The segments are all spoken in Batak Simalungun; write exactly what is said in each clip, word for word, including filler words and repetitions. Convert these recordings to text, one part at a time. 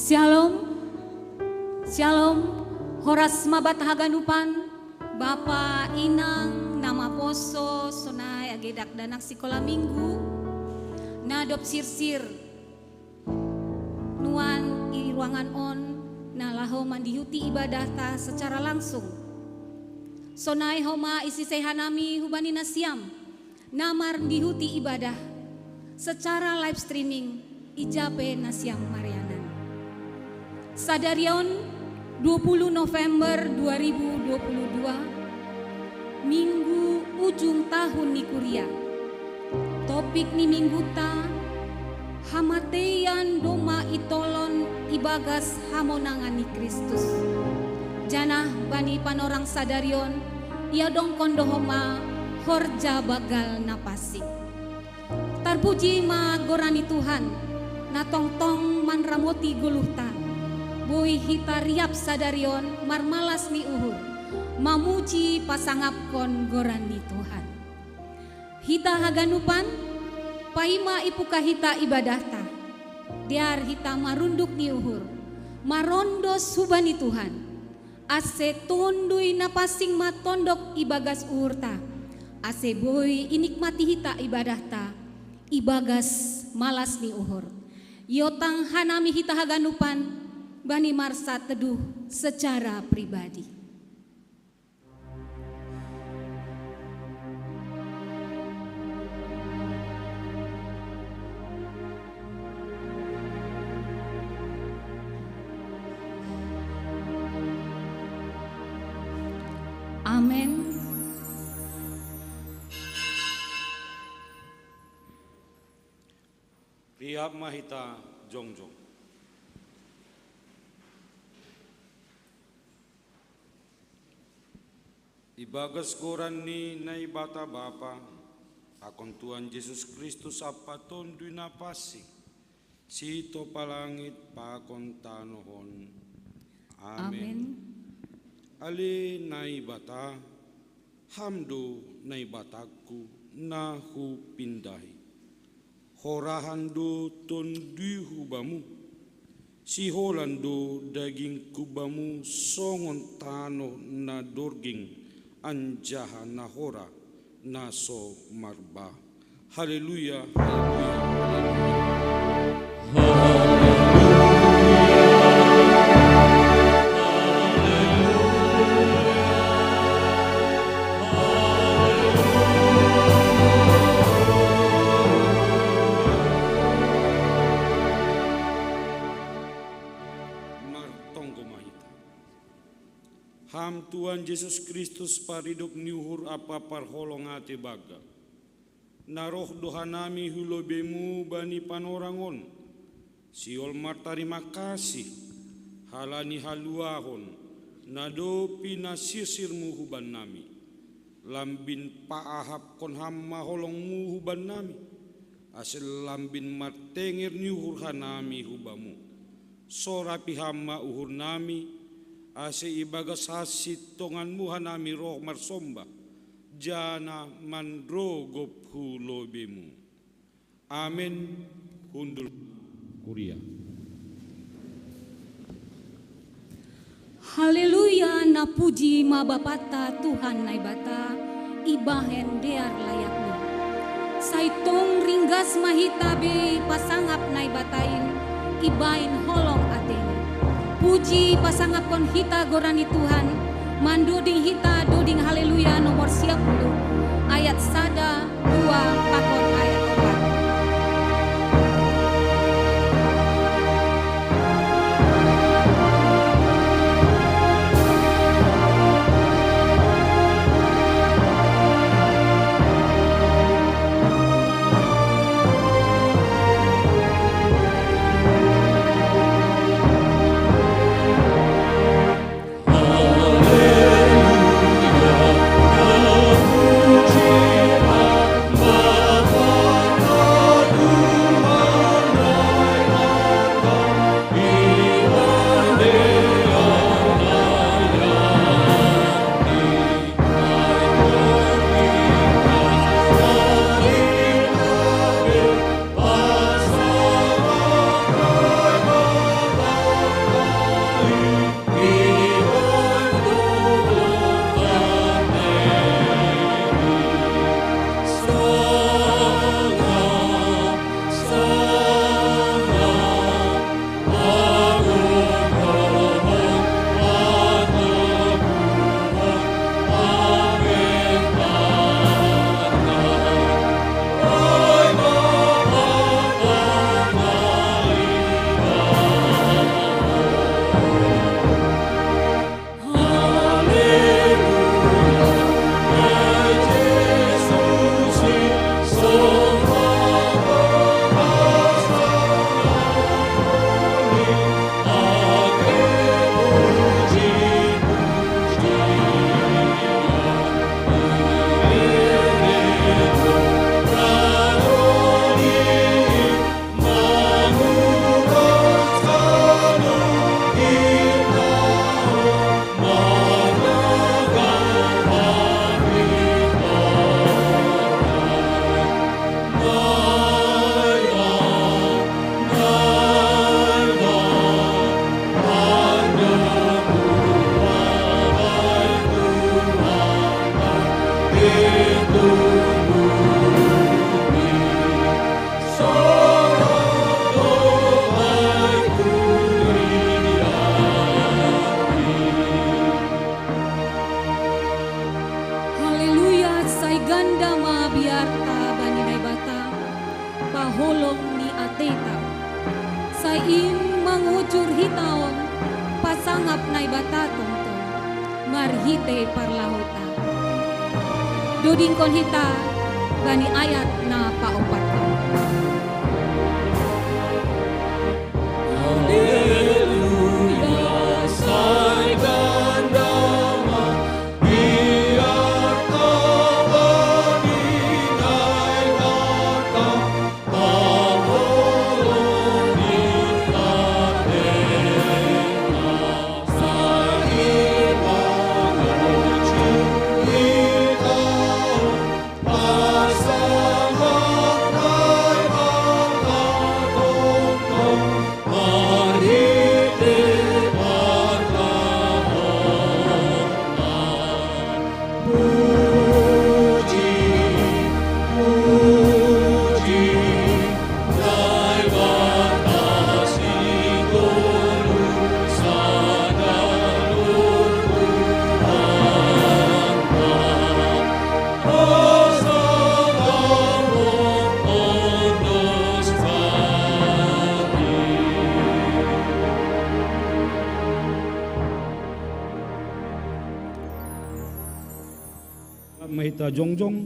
Shalom. Shalom. Horas mabat haganupan, Bapa, Inang, na maposo, sonai age dakdanak sikola minggu, na dob sirsir nuan i ruangan on, na laho mandihuti ibadahta secara langsung. Sonai homa isi seha nami hubani nasiam na marndihuti ibadah secara live streaming i ja pe nasiam marianan. Sadari on, dua puluh November dua ribu dua puluh dua, Minggu ujung tahun ni kuria. Topik ni mingguta: Hamateian domma itolon ibagas hamonangan ni Kristus. Janah bani panorang sadari on, iadongkon do homa horja banggal na pansing. Tarpuji ma goran ni Tuhan, na tongtong manramoti goluhta. Boi hita riap sadari on marmalas ni uhur, mamuji pasangapkon goran ni Tuhan. Hita haganupan, paima ipuka hita ibadahta, dear hita marunduk ni uhur, marondos hubani Tuhan, ase Tonduy Na Pansing ma tondok ibagas uhurta, ase boi inikmati hita ibadahta ibagas malas ni uhur. Iotang hanami hita haganupan bani marsateduh secara pribadi. Amen. Riap ma hita jongjong. Ibagas goran ni Naibata Bapa, pakon Tuhan Jesus Kristus ampa Tonduy Na Pansing, sitopa langit pakon tanoh on. Amen. Amen. Ale Naibata, Ham do Naibatangku, na hupindahi. Horahan do Tonduyhu bamu, siholan do dagingku bamu songon tanoh na dorging anjaha na hora, na so marbah. Haleluya, haleluya, haleluya. Martonggo ma hita. Ham Tuhan Jesus Kristus, paridop ni uhur ampa parholong ate banggal, na roh do hanami hu lobeimu bani panorang on, sihol martarima kasih, halani haluahon, na dob pinasirsirmu hubannami. Lambin paahapkon Ham ma holongmu hubannami, ase lambin martenger ni uhur hanami hu bamu. Sorapi Ham ma uhurnami, ase ibagas hasintonganmu hanami roh marsomba, janah manrogop hu lobeimu. Amen. Hundul kuria. Haleluya, na puji ma Bapanta Tuhan Naibata, ibahen dear layakna. Sai tong ringgas ma hita be pasangap Naibata in, ibahen holong ateNa. Puji pasangapkon hita goran ni Tuhan, mandoding hita doding Haleluya nomor sia puluh, ayat sada, dua, pakon ayat opat. Sangap Naibata tongtong marhitei parlahouta. Dodingkon hita bani ayat na paopat. Haleluya, sai ganda ma, biar tabani Naibata. Mai ta jongjong.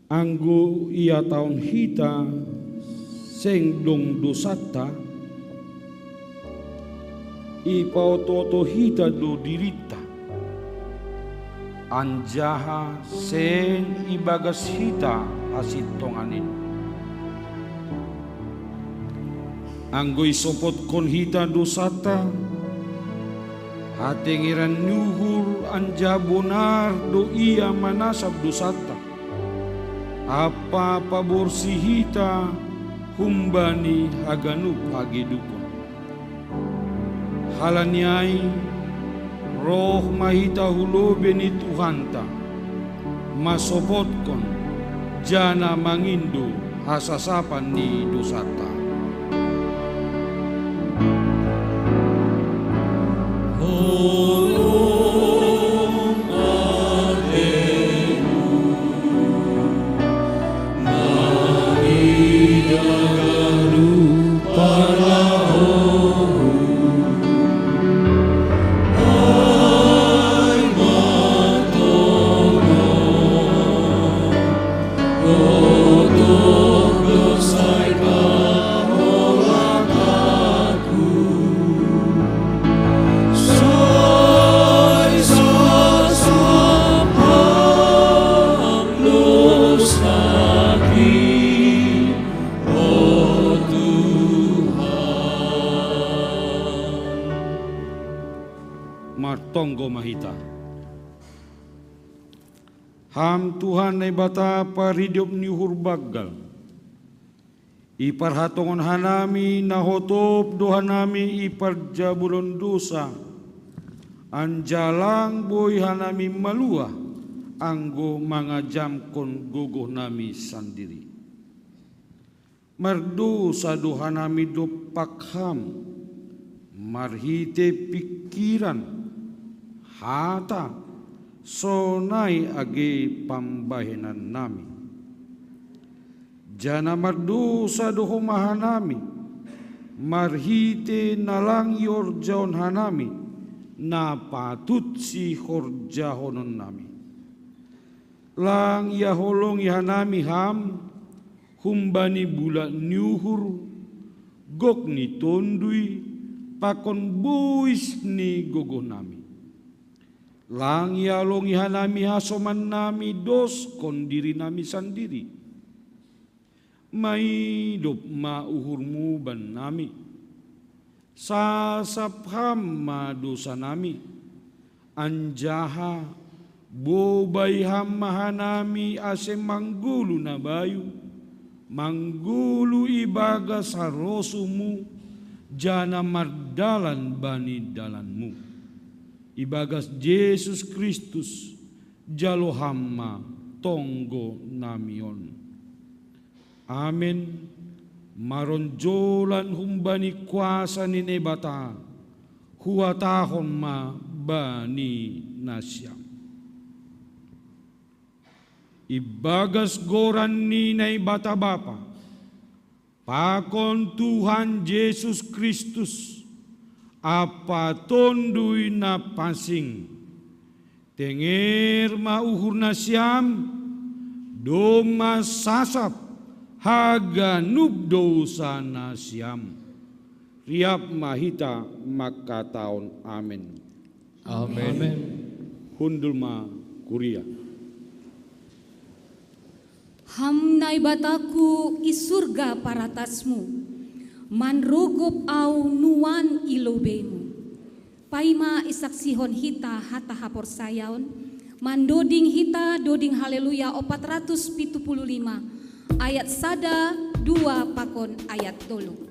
Anggo ihatahon hita seng dong dosanta, ipaotooto hita do dirinta, anjaha seng ibagas hita hasintongan in. Anggo isopotkon hita dosanta, hatengeran ni uhur anjaha bonar do Ia manasap dosanta, ampa paborsi hita humbani haganup hagedukon. Halani ai, roh ma hita hu lobei ni Tuhanta, mansopotkon, janah mangindo hasasapan ni dosanta. Martonggo ma hita. Ham Tuhan Naibata paridop ni uhur banggal, iparhatongon hanami na hotop do hanami iparjabulon dosa, anjaha lang boi hanami maluah anggo mangajamkon gogohnami sandiri. Mardosa do hanami dompak Ham, marhitei pingkiran, hata, sonai age pambahenannami. Janah mardosa do homa hanami, marhitei na lang ihorjahon hanami na patut sihorjahononnami. Lang ihaholongi hanami Ham, humbani bulak ni uhur, gok ni tonduy, pakon bois ni gogohnami. Lang ihaholongi hanami hasomannami doskon dirinami sandiri. Maidop ma uhurmu bannami. Sasap Ham ma dosanami, anjaha bobai Ham ma hanami ase manggoluh na bayu, manggoluh ibagas harosuhmu, janah mardalan bani dalanmu. Ibagas Jesus Kristus, jalo Ham ma tonggonami on. Amen. Maronjolan humbani kuasa ni Naibata, huhatahon ma bani nasiam. Ibagas goran ni Naibata Bapa, pakon Tuhan Jesus Kristus, Ampa Tonduy Napansing, tenger ma uhur nasiam, domma sasap haganup dousa nasiam. Riap ma hita mangkatahon amen. Amen. Hundul ma kuria. Ham Naibataku, i surga paratasmu, manrogop au nuan i lobeimu. Paima isaksihon hita hata haporsayaon, mandoding hita doding Haleluya opat ratus pitu puluh lima, ayat sada, dua pakon ayat tolu.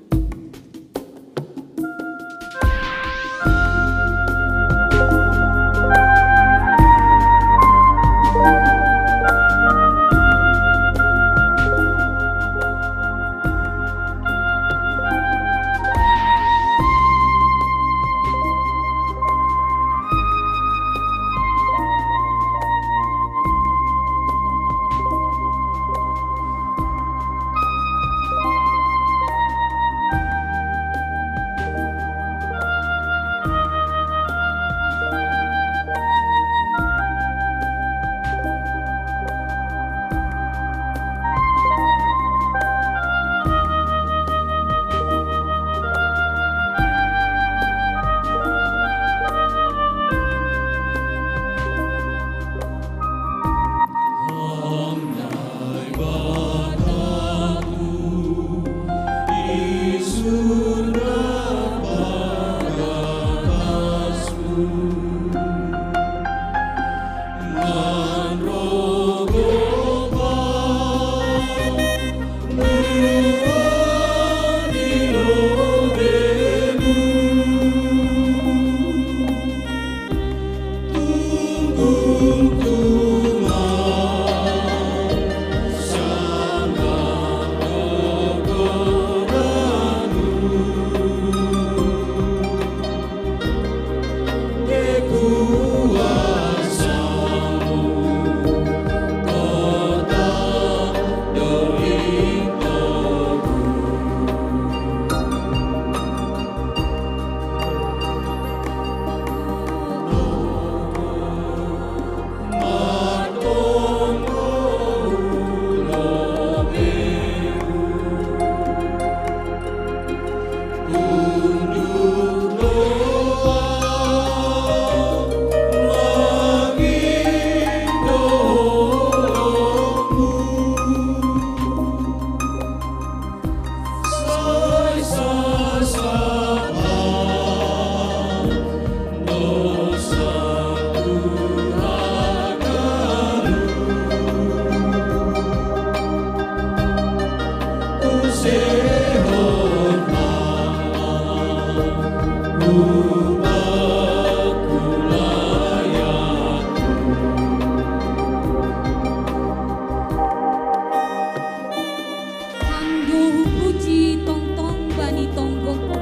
Hupuji tongtong bani tonggongku,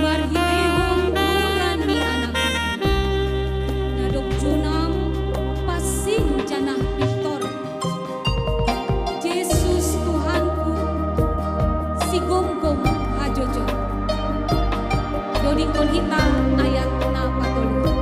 marhitehon goran ni Anakmu, na dob junam, pansing janah pintor. Jesus Tuhanku, sigomgom hajojon. Dodingkon hita ayat na patoluhon.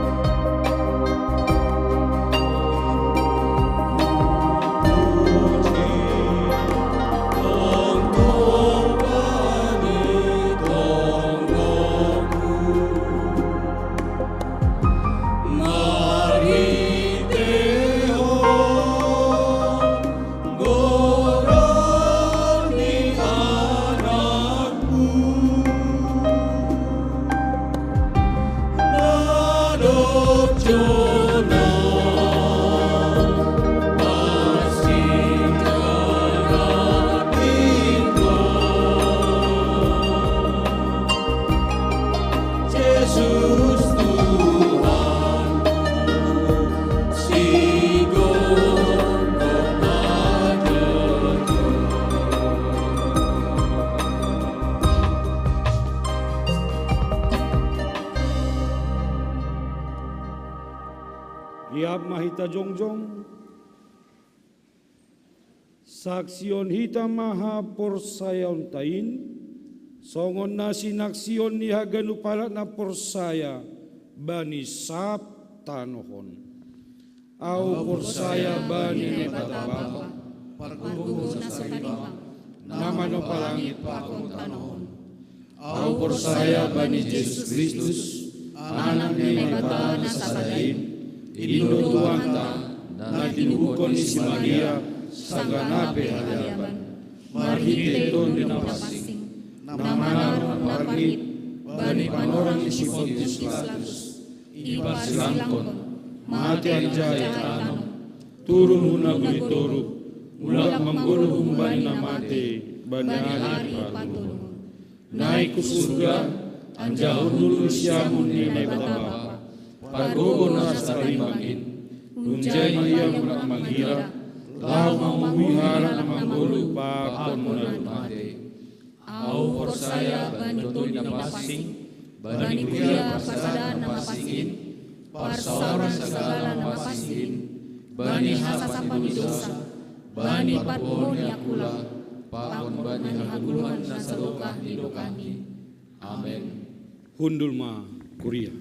Riap ma hita jongjong. Saksihon hita ma haporsayaonta in, songon na sinaksion ni haganup halak na porsaya bani sab tanoh on. Ahu porsaya bani Naibata Bapa, pargogo na sarimbang, na manopalangit pakon tanoh on. Ahu porsaya bani Jesus Kristus, Anak ni Naibata na sasada in, indo Tuhanta, na tinubuhon ni si Maria, sanggah na pe haleaban. Marhite Tondi Napansing, na manaron parngit bani panorang ni si Pontius Pilatus, diparsilangkon, mate anjaha itanom, turun hu na goluh toruh, mulak manggoluh humbani na mate bani ari patolungon. Naik hu surga, anjaha hundul hu siamun ni Naibata Bapa, pargogo na sarimbang in. Hunjai ma Ia mulak manghira, laho manguhumi halak na manggoluh pakon na mate. Ahu porsaya bani Tondi Napansing, bani kuria parsadaan na pansing in, parsaoran sagala na pansing in, bani hasasapan ni dosa, bani parpuhoon ni angkula, pakon bani hagoluhan na sadokah ni dokahni. Amen. Hundul ma kuria.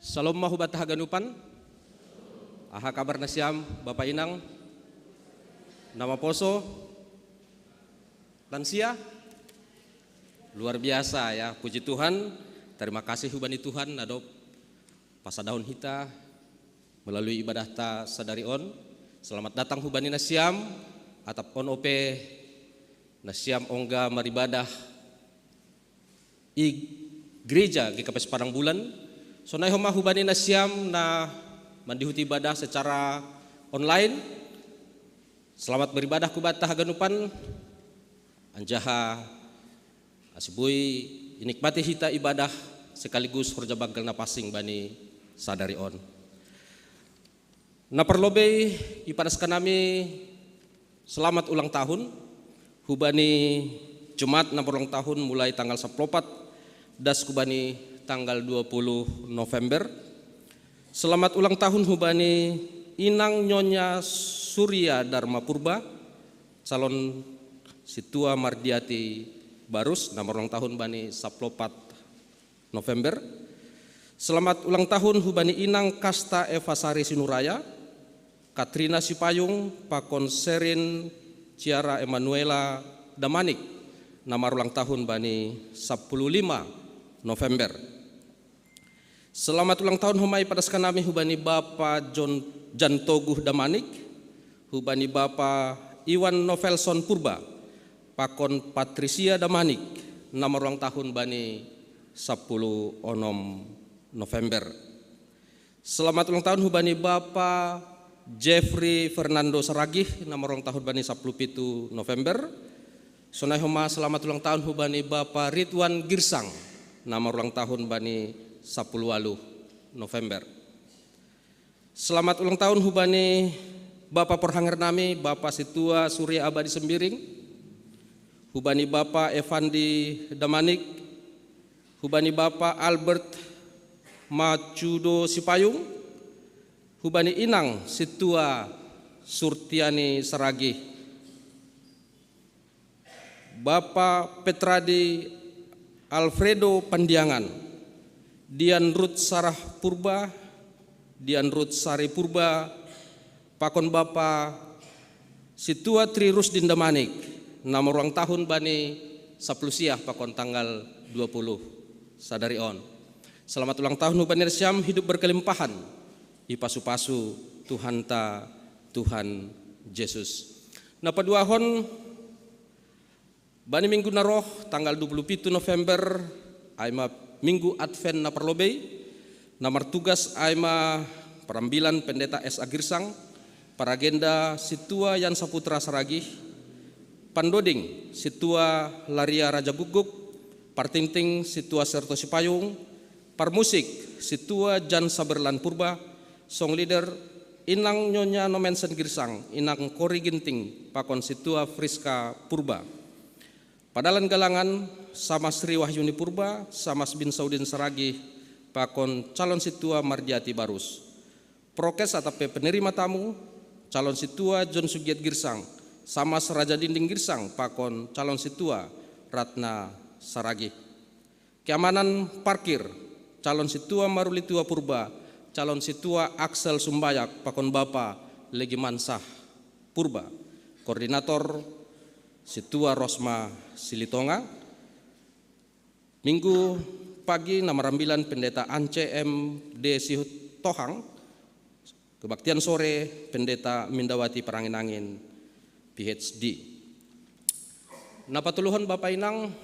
Salom ma hubanta haganupan. Aha kabar nasiam, Bapa Inang? Na maposo? Lansia? Luar biasa ya, puji Tuhan. Terima kasih hubani Tuhan, na dob pasadahon hita melalui ibadahta sadari on. Selamat datang hubani nasiam, atap on ope nasiam ongga maribadah i gereja G K P S Padang Bulan. Sonai homa hubani nasiam na mandihuti ibadah secara online. Selamat beribadah hubanta haganupan. Anjaha ase boi inikmati hita ibadah sekaligus horja banggal na pansing bani sadari on. Na parlobei, ipadas hanami selamat ulang tahun hubani jemaat na marulang tahun mulai tanggal sapuluh opat das hubani tanggal dua puluh November. Selamat ulang tahun hubani Inang Nyonya Surya Dharma Purba, calon sintua Mardiati Barus, na marulang tahun bani sapuluh opat November. Selamat ulang tahun hubani Inang Kasta Eva Sari Sinuraya, Katrina Sipayung, pakon Serin Ciara Emanuela Damanik, na marulang tahun bani sapuluh lima November. Selamat ulang tahun homa ipadas hanami hubani Bapa Jon, Jan Toguh Damanik, hubani Bapa Iwan Novelson Purba, pakon Patricia Damanik, na marulang tahun bani sapuluh onom November. Selamat ulang tahun hubani Bapa Jeffrey Fernando Saragih, na marulang tahun bani sapuluh pitu November. Sonai homa selamat ulang tahun hubani Bapa Ridwan Girsang, na marulang tahun bani sapuluh waluh November. Selamat ulang tahun hubani Bapa parhanger nami, Bapa Sintua Surya Abadi Sembiring, hubani Bapa Evandi Damanik, hubani Bapa Albert Macudo Sipayung, hubani Inang Sintua Surtiani Saragih, Bapa Petradi Alfredo Pandiangan, Dian Ruth Sarah Purba, Dian Ruth Sari Purba, pakon Bapa Sintua Tri Rusdin Damanik, na marulang tahun bani sapuluh sia pakon tanggal dua puluh sadari on. Selamat ulang tahun hubani nasiam, hidup berkelimpahan, ipasu-pasu Tuhanta, Tuhan Jesus. Na paduahon, bani minggu na roh, tanggal dua puluh pitu November, ai ma minggu Advent na parlobei, na martugas ai ma parambilan Pendeta S A Girsang, paragenda Sintua Jan Saputra Saragih, pandoding Sintua Laria Raja Guguk, partingting Sintua Serto Sipayung, parmusik Sintua Jan Saberlan Purba, song leader Inang Nyonya Nomensen Girsang, Inang Kori Ginting, pakon Sintua Friska Purba. Padalan galangan Samas Sri Wahyuni Purba, Samas bin Saudin Saragih, pakon calon sintua Mardiati Barus. Prokes atap pe penerima tamu, calon sintua John Sugiat Girsang, Samas Raja Dinding Girsang, pakon calon sintua Ratna Saragih. Keamanan parkir, calon sintua Maruli Tua Purba, calon sintua Axel Sumbayak, pakon Bapa Legimansah Purba. Koordinator, sintua Rosma Silitonga. Minggu pagi, nama rambilan Pendeta Ance M D Sihut Tohang, kebaktian sore Pendeta Mindawati Parangin-angin P H D. Napatuluhon Bapa Inang,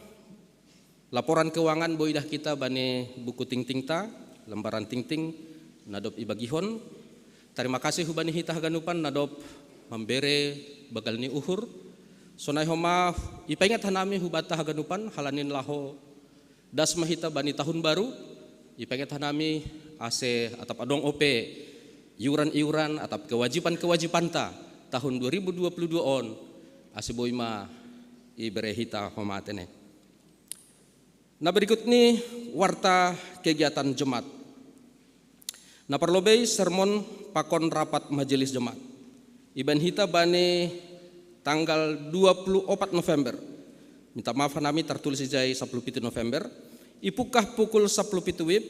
laporan keuangan boi dah kita bani buku tingtingta, lembaran tingting, nadop ibagihon. Tarima kasih hubani hita haganupan nadop mambere bagal ni uhur. Sonai homa ipaingat hanami hubata haganupan halanin laho das ma hita bani tahun baru, ipaingat hanami ase atap adong ope iuran-iuran atap kewajiban-kewajibanta tahun dua ribu dua puluh dua on, ase boi ma ibere hita homa tene. Na berikut ni warta kegiatan jemaat. Na parlobei sermon pakon rapat majelis jemaat. Ibaen hita bani tanggal dua puluh opat November. Minta maaf hanami tartulis ijai sapuluh pitu November. Ipungkah pukul sapuluh pitu wib,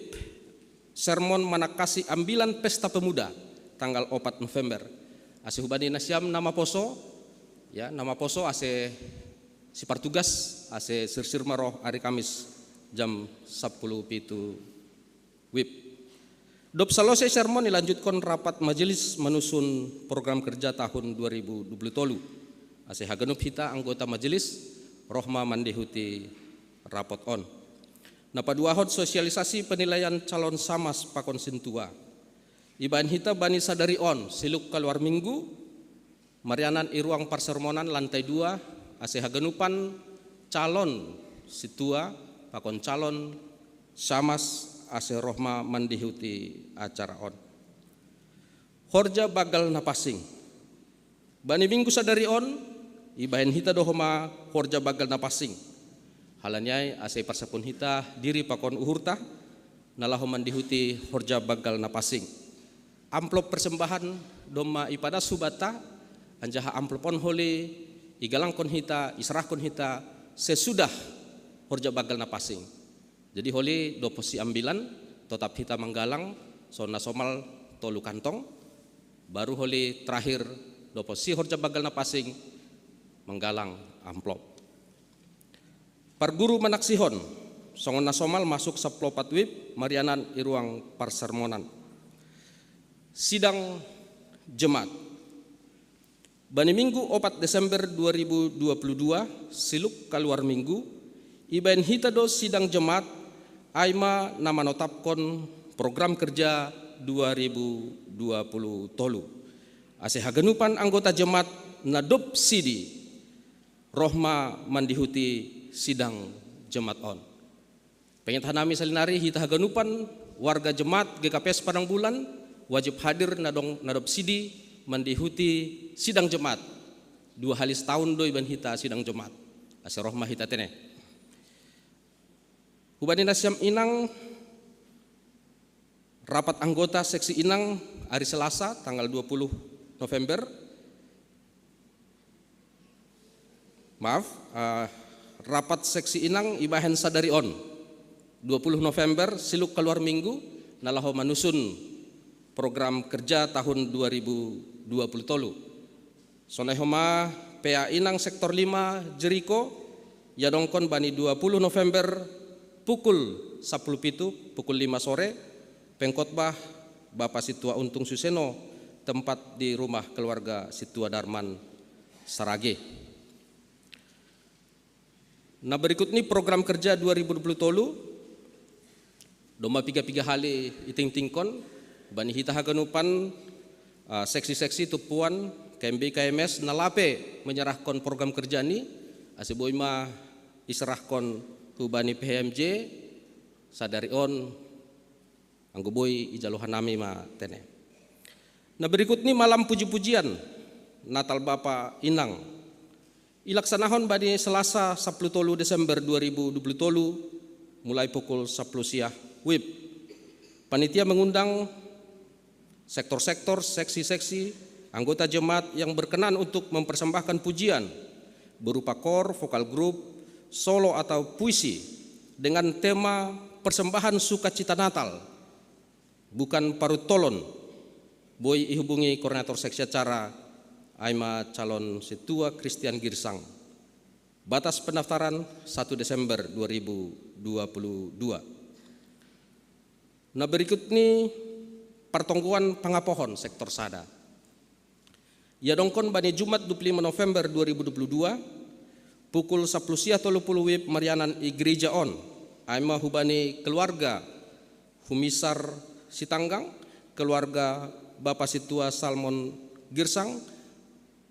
sermon manangkasi ambilan Pesta Pemuda tanggal opat November. Ase hubani nasiam nama poso, ya, nama poso ase sipartugas, ase sirsir ma roh ari Kamis jam sapuluh pitu wib. Dop salosei sermon ilanjutkon rapat majelis manusun program kerja tahun dua ribu dua puluh tolu. Ase haganup hita anggota majelis roh ma mandihuti rapot on. Na paduahon sosialisasi penilaian calon samas pakon sintua. Ibaen hita bani sadari on siluk kaluar minggu, marianan i ruang parsermonan lantai dua, ase haganupan calon sintua pakon calon samas ase roh ma mandihuti acara on. Horja bagal na pansing. Bani minggu sadari on, ibaen hita do homa horja bagal na pansing. Halani ai ase iparsapun hita diri pakon uhurta, na laho mandihuti horja bagal na pansing. Amplop persembahan domma ipadas hubanta, anjaha amplop on holi igalangkon hita, iserahkon hita sesudah horja bagal na pansing. Jadi holi dob si ambilan, totap hita manggalang, songon na somal tolu kantong, baru holi terakhir dob si horja bagal na pansing manggalang amplop. Parguru manaksihon, songon na somal masuk saplopat wib marianan i ruang parsermonan. Sidang jemaat. Bani minggu opat Desember dua ribu dua puluh dua, siluk kaluar minggu, ibaen hita do sidang jemaat, ai ma na manotapkon program kerja dua ribu dua puluh tolu. Ase haganupan anggota jemaat na dob sidi roh ma mandihuti sidang jemaat on. Penget hanami salinari hita haganupan warga jemaat G K P S Padang Bulan wajib hadir na dong na dob sidi mandihuti sidang jemaat. Dua hali setahun do ibaen hita sidang jemaat. Ase roh ma hita tene. Hubani nasiam inang, rapat anggota seksi inang ari Selasa tanggal dua puluh November. Maaf, eh, rapat seksi inang ibaen sadari on, dua puluh November, siluk kaluar minggu, na laho manusun program kerja tahun dua ribu dua puluh tolu. Sonai homa P A inang sektor lima Jeriko, iadongkon bani dua puluh November pukul sapuluh pitu, pukul lima sore, pengkhotbah Bapa Sintua Untung Suseno, tempat di rumah keluarga Sintua Darman Saragih. Na berikut ni program kerja dua ribu dua puluh tolu, domma piga-piga hali itingtingkon, bani hita haganupan, eh, seksi-seksi tumpuan, K M B, K M S, na lape menyerahkon program kerja ni, ase boi ma iserahkon hubani P H M J, sadari on, anggo boi ijalo hanami ma tene. Na berikut ni malam puji-pujian Natal Bapa Inang. Ilaksanahon bani Selasa sapuluh tolu Desember dua ribu dua puluh tolu, mulai pukul sapuluh siang wib. Panitia mengundang sektor-sektor, seksi-seksi, anggota jemaat yang berkenan untuk mempersembahkan pujian berupa kor, vokal grup, solo atau puisi dengan tema persembahan sukacita Natal, bukan parutolon. Boi ihubungi koordinator seksi acara, ai ma calon setua Kristian Girsang. Batas pendaftaran satu Desember dua ribu dua puluh dua. Nah, berikut ni partonggoan pangapohon sektor sada. Ia dongkon bani Jumat dua puluh lima November dua ribu dua puluh dua, pukul sapuluh siang tolu puluh wib marianan i gereja on, ai ma hubani keluarga Humisar Sitanggang, keluarga Bapa Situa Salmon Girsang,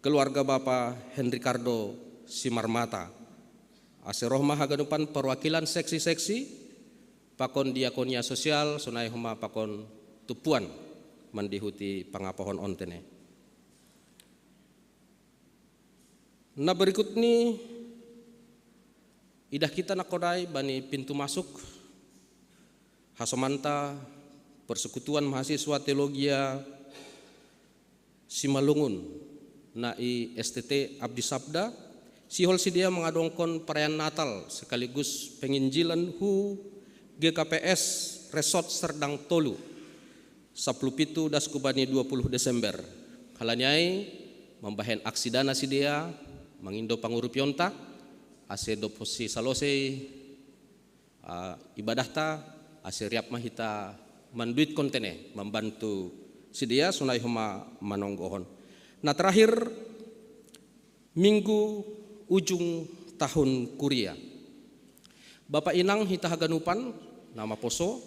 keluarga Bapa Henricardo Simarmata. Ase roh ma haganupan perwakilan seksi-seksi, pakon diakonia sosial, sonai homa pakon tupuan mandihuti pangapohon on tene. Nah, berikut ni idah kita nakodai bani pintu masuk, hasomanta Persekutuan Mahasiswa Teologia Simalungun, na i S T T Abdi Sabda, sihol sidea mangadongkon perayaan Natal sekaligus penginjilan hu G K P S Resort Serdang Tolu, sapuluh pitu das kubani dua puluh Desember. Halani ai, mambahen aksi dana sidea, mangindo pangurupionta, ase dob si salosei, ah, ibadahta, ase riap ma hita manduitkon tene, mambantu sidea sonai homa manonggohon. Nah, terakhir, minggu ujung tahun kuria. Bapa inang hita haganupan, na maposo,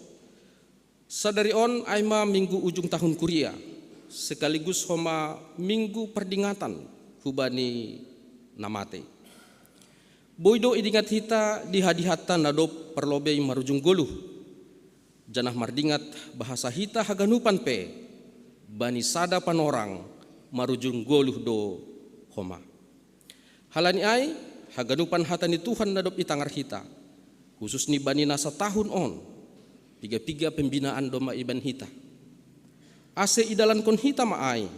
sadari on ai ma minggu ujung tahun kuria, sekaligus homa minggu pardingatan hubani na matei. Boi do idingat hita dihadihatta na dob parlobei marujung goluh, janah mardingat bahasa hita haganupan pe bani sada panorang marujung goluh do homa. Halani ai, haganupan hata ni Tuhan na dob itangar hita, khusus ni bani na satahun on, piga-piga pembinaan do ma iban hita. Ase idalankon hita ma ai,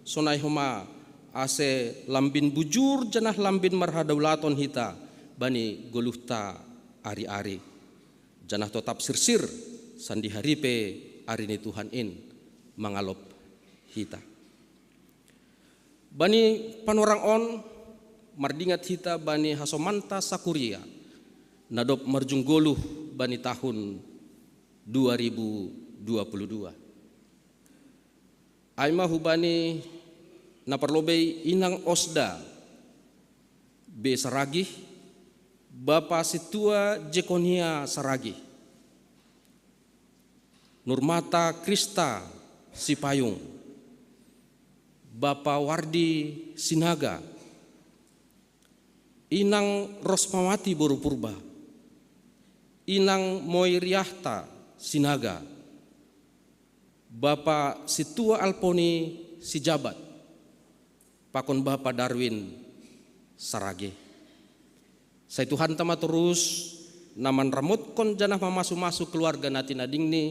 sonai homa ase lambin bujur janah lambin marhadaulaton hita bani goluhta ari-ari. Janah totap sirsir, sandihari pe ari ni Tuhan in mangalop hita. Bani panorang on, mardingat hita bani hasomanta sakuria, na dob marujung goluh bani tahun dua ribu dua puluh dua. Ai ma hubani na parlobei inang Osda B Saragih, Bapa Situa Jekonia Saragih, Nurmata Krista Sipayung, Bapa Wardi Sinaga, Inang Rosmawati boru Purba, Inang Moiriahta Sinaga, Bapa Situa Alponi Sijabat, pakon Bapa Darwin Saragih. Sai Tuhanta ma torus na manramotkon janah mamasu-masu keluarga na tinading ni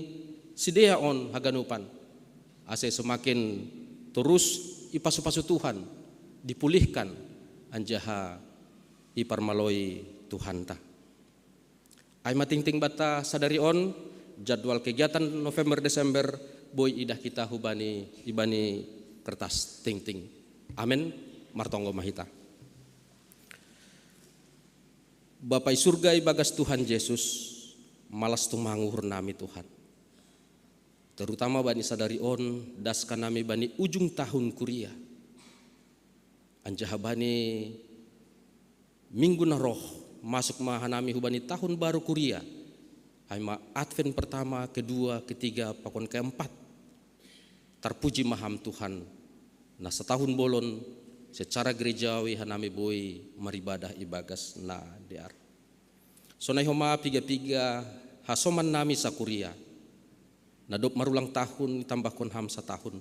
sidea on haganupan, ase semakin torus ipasu-pasu Tuhan, dipulihkan anjaha iparmaloi Tuhanta. Ai ma tingting banta sadari on, jadwal kegiatan November Desember boi idah hita hubani ibani kertas tingting. Amen. Martonggo ma hita. Bapa i surga, ibagas Tuhan Jesus, malas tumang uhur nami Tuhan. Terutama bani sadari on, das ka nami bani ujung tahun kuria. Anjaha bani minggu na roh, masuk ma hanami hubani tahun baru kuria, ai ma Advent pertama, kedua, ketiga, pakon keempat. Tarpuji ma Ham Tuhan, na satahun bolon secara gerejawi hanami boi maribadah ibagas na dear. Sonai homa piga-piga hasoman nami sakuria, na dob marulang tahun itambahkon Ham satahun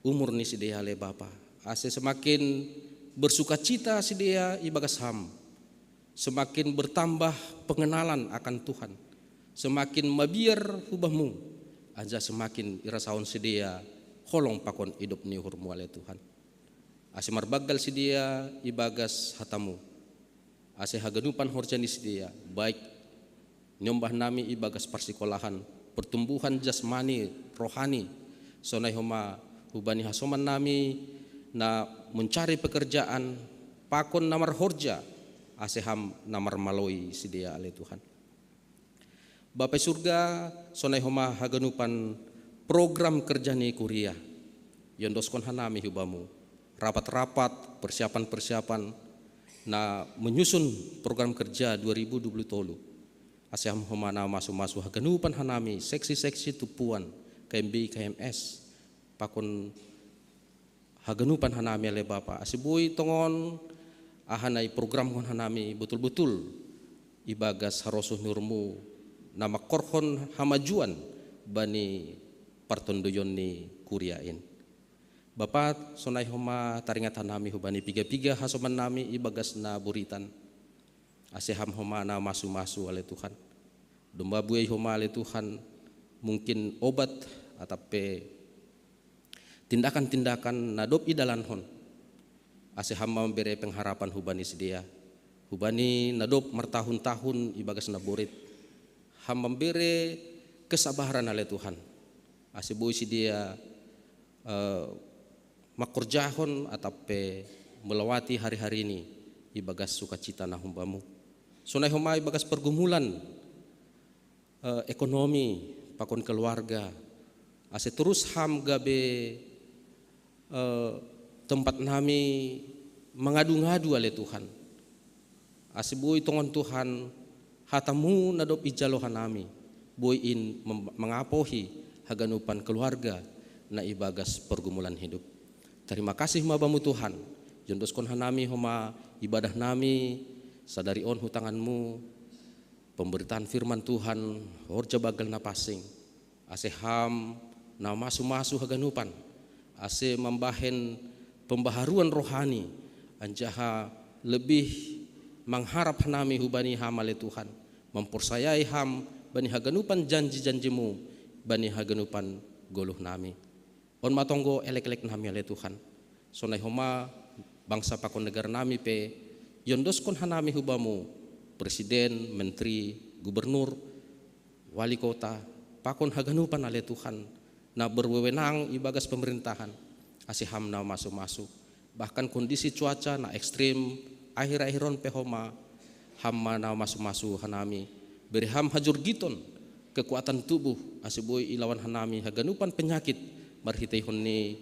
umur ni sidea ale Bapa, ase semakin bersukacita sidea ibagas Ham, semakin bertambah pengenalan akan Tuhan, semakin mabiar hu Bamu, anjaha semakin irasahon sidea holong pakon idop ni uhur-Mu ale Tuhan. Ase marbanggal sidea ibagas hata-Mu, ase haganupan horja ni sidea, baik nyombah nami ibagas parsikolahan, pertumbuhan jasmani, rohani, sonai homa hubani hasoman nami na mencari pekerjaan, pakon na marhorja, ase Ham na marmaloi sidea ale Tuhan. Bapa i surga, sonai homa haganupan program kerja ni kuria, iondoskon hanami hu Bamu, rapat-rapat, persiapan-persiapan na menyusun program kerja dua ribu dua puluh tolu. Ase Ham homa na masu-masu haganupan hanami, seksi-seksi, tumpuan, K M B, K M S, pakon haganupan hanami ale Bapa, ase boi tongon aha na iprogramhon hanami botul-botul ibagas harosuh ni uhur-Mu, na mangkorhon hamajuan bani partonduyon ni kuria in. Bapa, sonai homa taringat hanami hubani piga-piga hasoman nami ibagas na buritan, ase Ham homa na masu-masu ale Tuhan. Domma buei homa ale Tuhan, mungkin obat atap pe tindakan-tindakan na dob idalankon, ase Ham mambere pengharapan hubani sidea, hubani na dob martahun-tahun ibagas na borit. Ham mambere kesabaran ale Tuhan, ase boi sidea eh, mangkorjahon atap pe melewati hari-hari ni ibagas sukacita na hum Bamu. Sonai homa ibagas pergumulan eh, ekonomi pakon keluarga, ase torus Ham gabe eh, tempat nami mangadu-ngadu ale Tuhan. Ase boi tongon Tuhan, hata-Mu na dob ijalo hanami, boi in mem- mangapohi haganupan keluarga na ibagas pergumulan hidup. Tarima kasih ma Bamu Tuhan, iondoskon hanami homa ibadah nami sadari on hu tangan-Mu, pemberitaan firman Tuhan, horja banggal na pansing, ase Ham na masu-masu haganupan, ase mambahen pembaharuan rohani, anjaha lebih mangharap hanami hubani Ham ale Tuhan, mamporsayai Ham bani haganupan janji-janji-Mu, bani haganupan goluh nami. On ma tonggo elek-elek nami ale Tuhan. Sonai homa bangsa pakon negara nami pe iondoskon hanami hu Bamu, presiden, menteri, gubernur, wali kota, pakon haganupan ale Tuhan, na berwewenang ibagas pemerintahan, ase Ham na masu-masu. Bahkan kondisi cuaca na ekstrim akhir-akhir on pe homa, Ham ma na masu-masu hanami. Bere Ham hajorgiton, kekuatan tubuh, ase boi ilawan hanami haganupan penyakit marhiteihon ni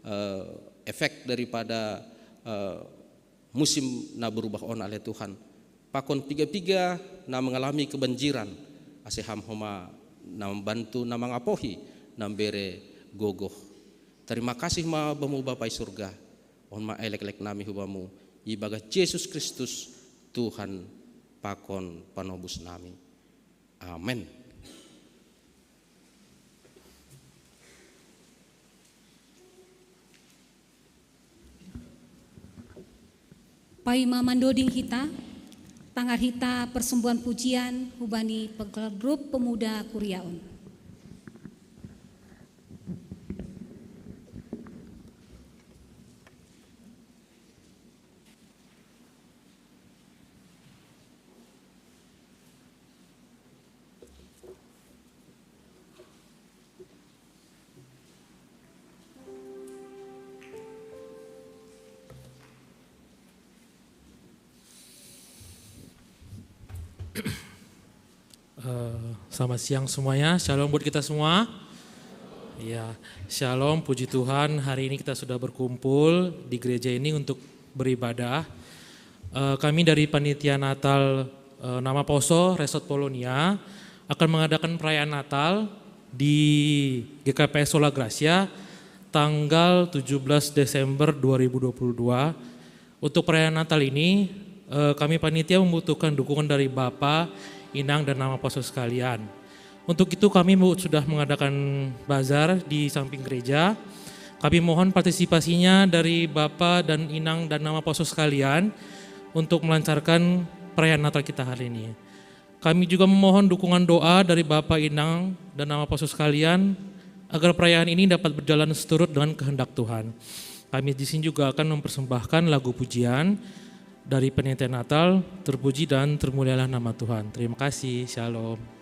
eh, efek daripada eh, musim na berubah on ale Tuhan. Pakon piga-piga na mengalami kebanjiran, ase Ham homa na mambantu, na mangapohi, na mambere gogoh. Tarima kasih ma Bamu Bapa i surga, on ma elek-elek nami hu Bamu, ibagas Jesus Kristus, Tuhan pakon Panobus nami. Amen. Paima mandoding hita, tangar hita persembahon pujian hubani pegel grup pemuda kuria on. Eh, selamat siang semuanya. Shalom buat kita semua. Ya, shalom, puji Tuhan, hari ini kita sudah berkumpul di gereja ini untuk beribadah. Eh, kami dari Panitia Natal eh, Nama Poso Resort Polonia akan mengadakan perayaan Natal di G K P S Sola Gracia tanggal tujuh belas Desember dua ribu dua puluh dua. Untuk perayaan Natal ini, eh, kami panitia membutuhkan dukungan dari Bapak, Inang, dan Nama Poso sekalian. Untuk itu kami sudah mengadakan bazar di samping gereja. Kami mohon partisipasinya dari Bapak dan Inang dan Ama Apostle sekalian untuk melancarkan perayaan Natal kita hari ini. Kami juga memohon dukungan doa dari Bapak, Inang, dan Ama Apostle sekalian agar perayaan ini dapat berjalan seturut dengan kehendak Tuhan. Kami di sini juga akan mempersembahkan lagu pujian dari Penyanyi Natal, Terpuji dan Termulialah Nama Tuhan. Terima kasih. Shalom.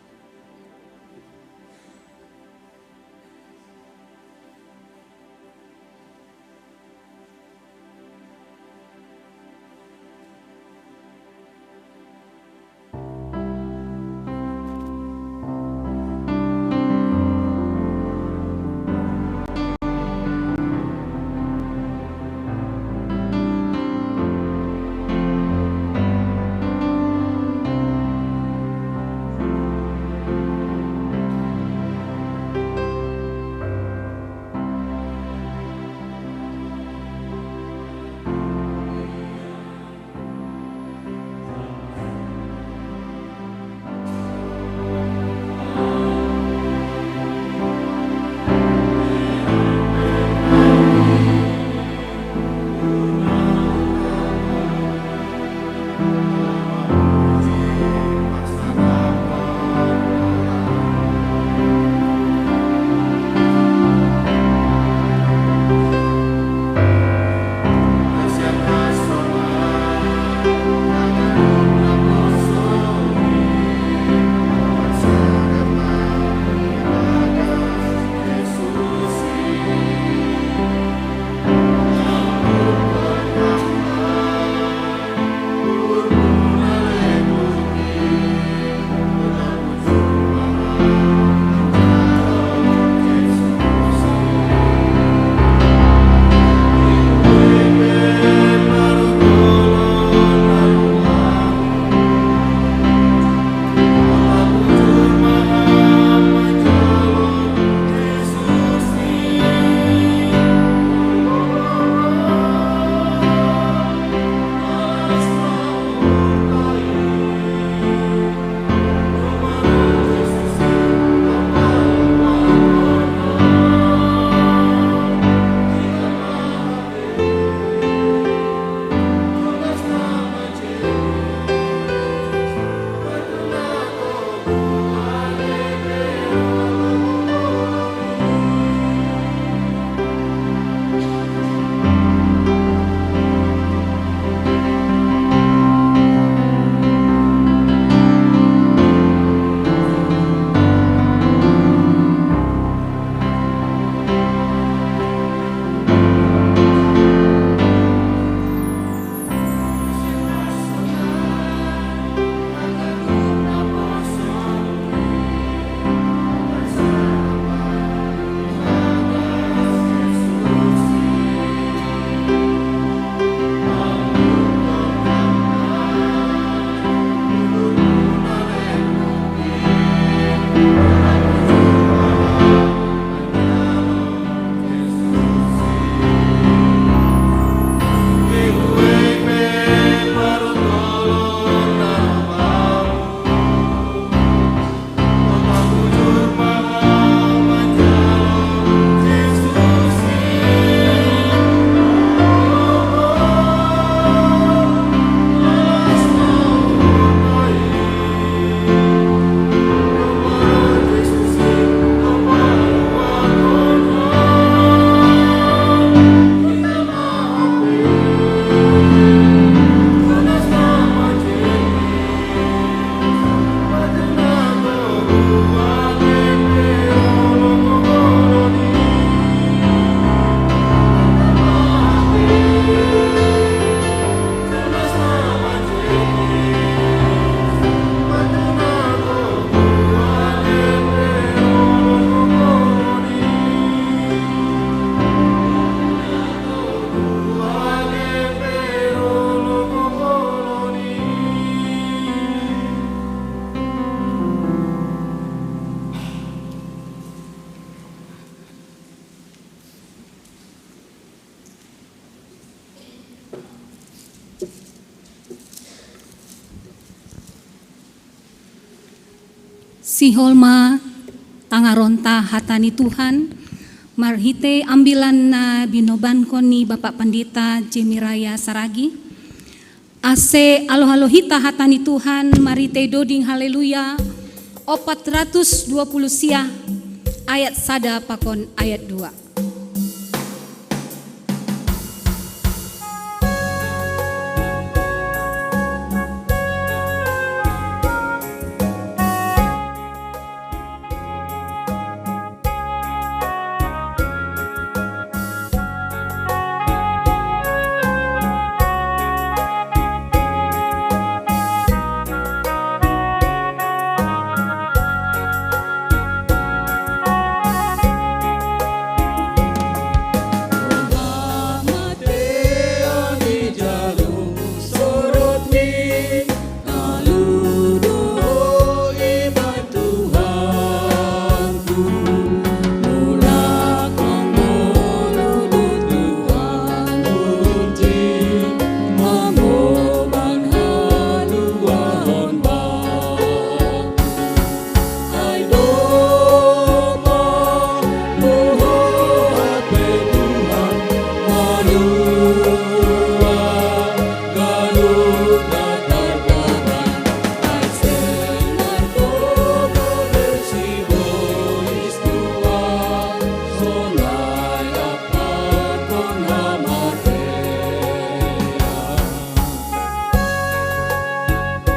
Sihol ma tangaronta hata ni Tuhan, Marhite ambilan na binobankon ni Bapak Pendeta Jemiraya Saragi, ase alo-alo hita hata ni Tuhan, marhite doding Haleluya opat ratus dua puluh sia, ayat sada pakon ayat dua.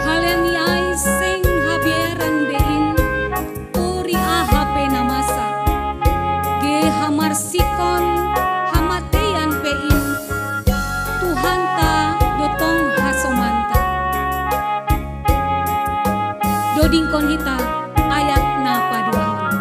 Haleluya, sing haberan bein, ori aha pe na masa, ge hamarsikon hamatean pein, Tuhanta do tong hasomanta. Dodingkon hita ayat na paduahon.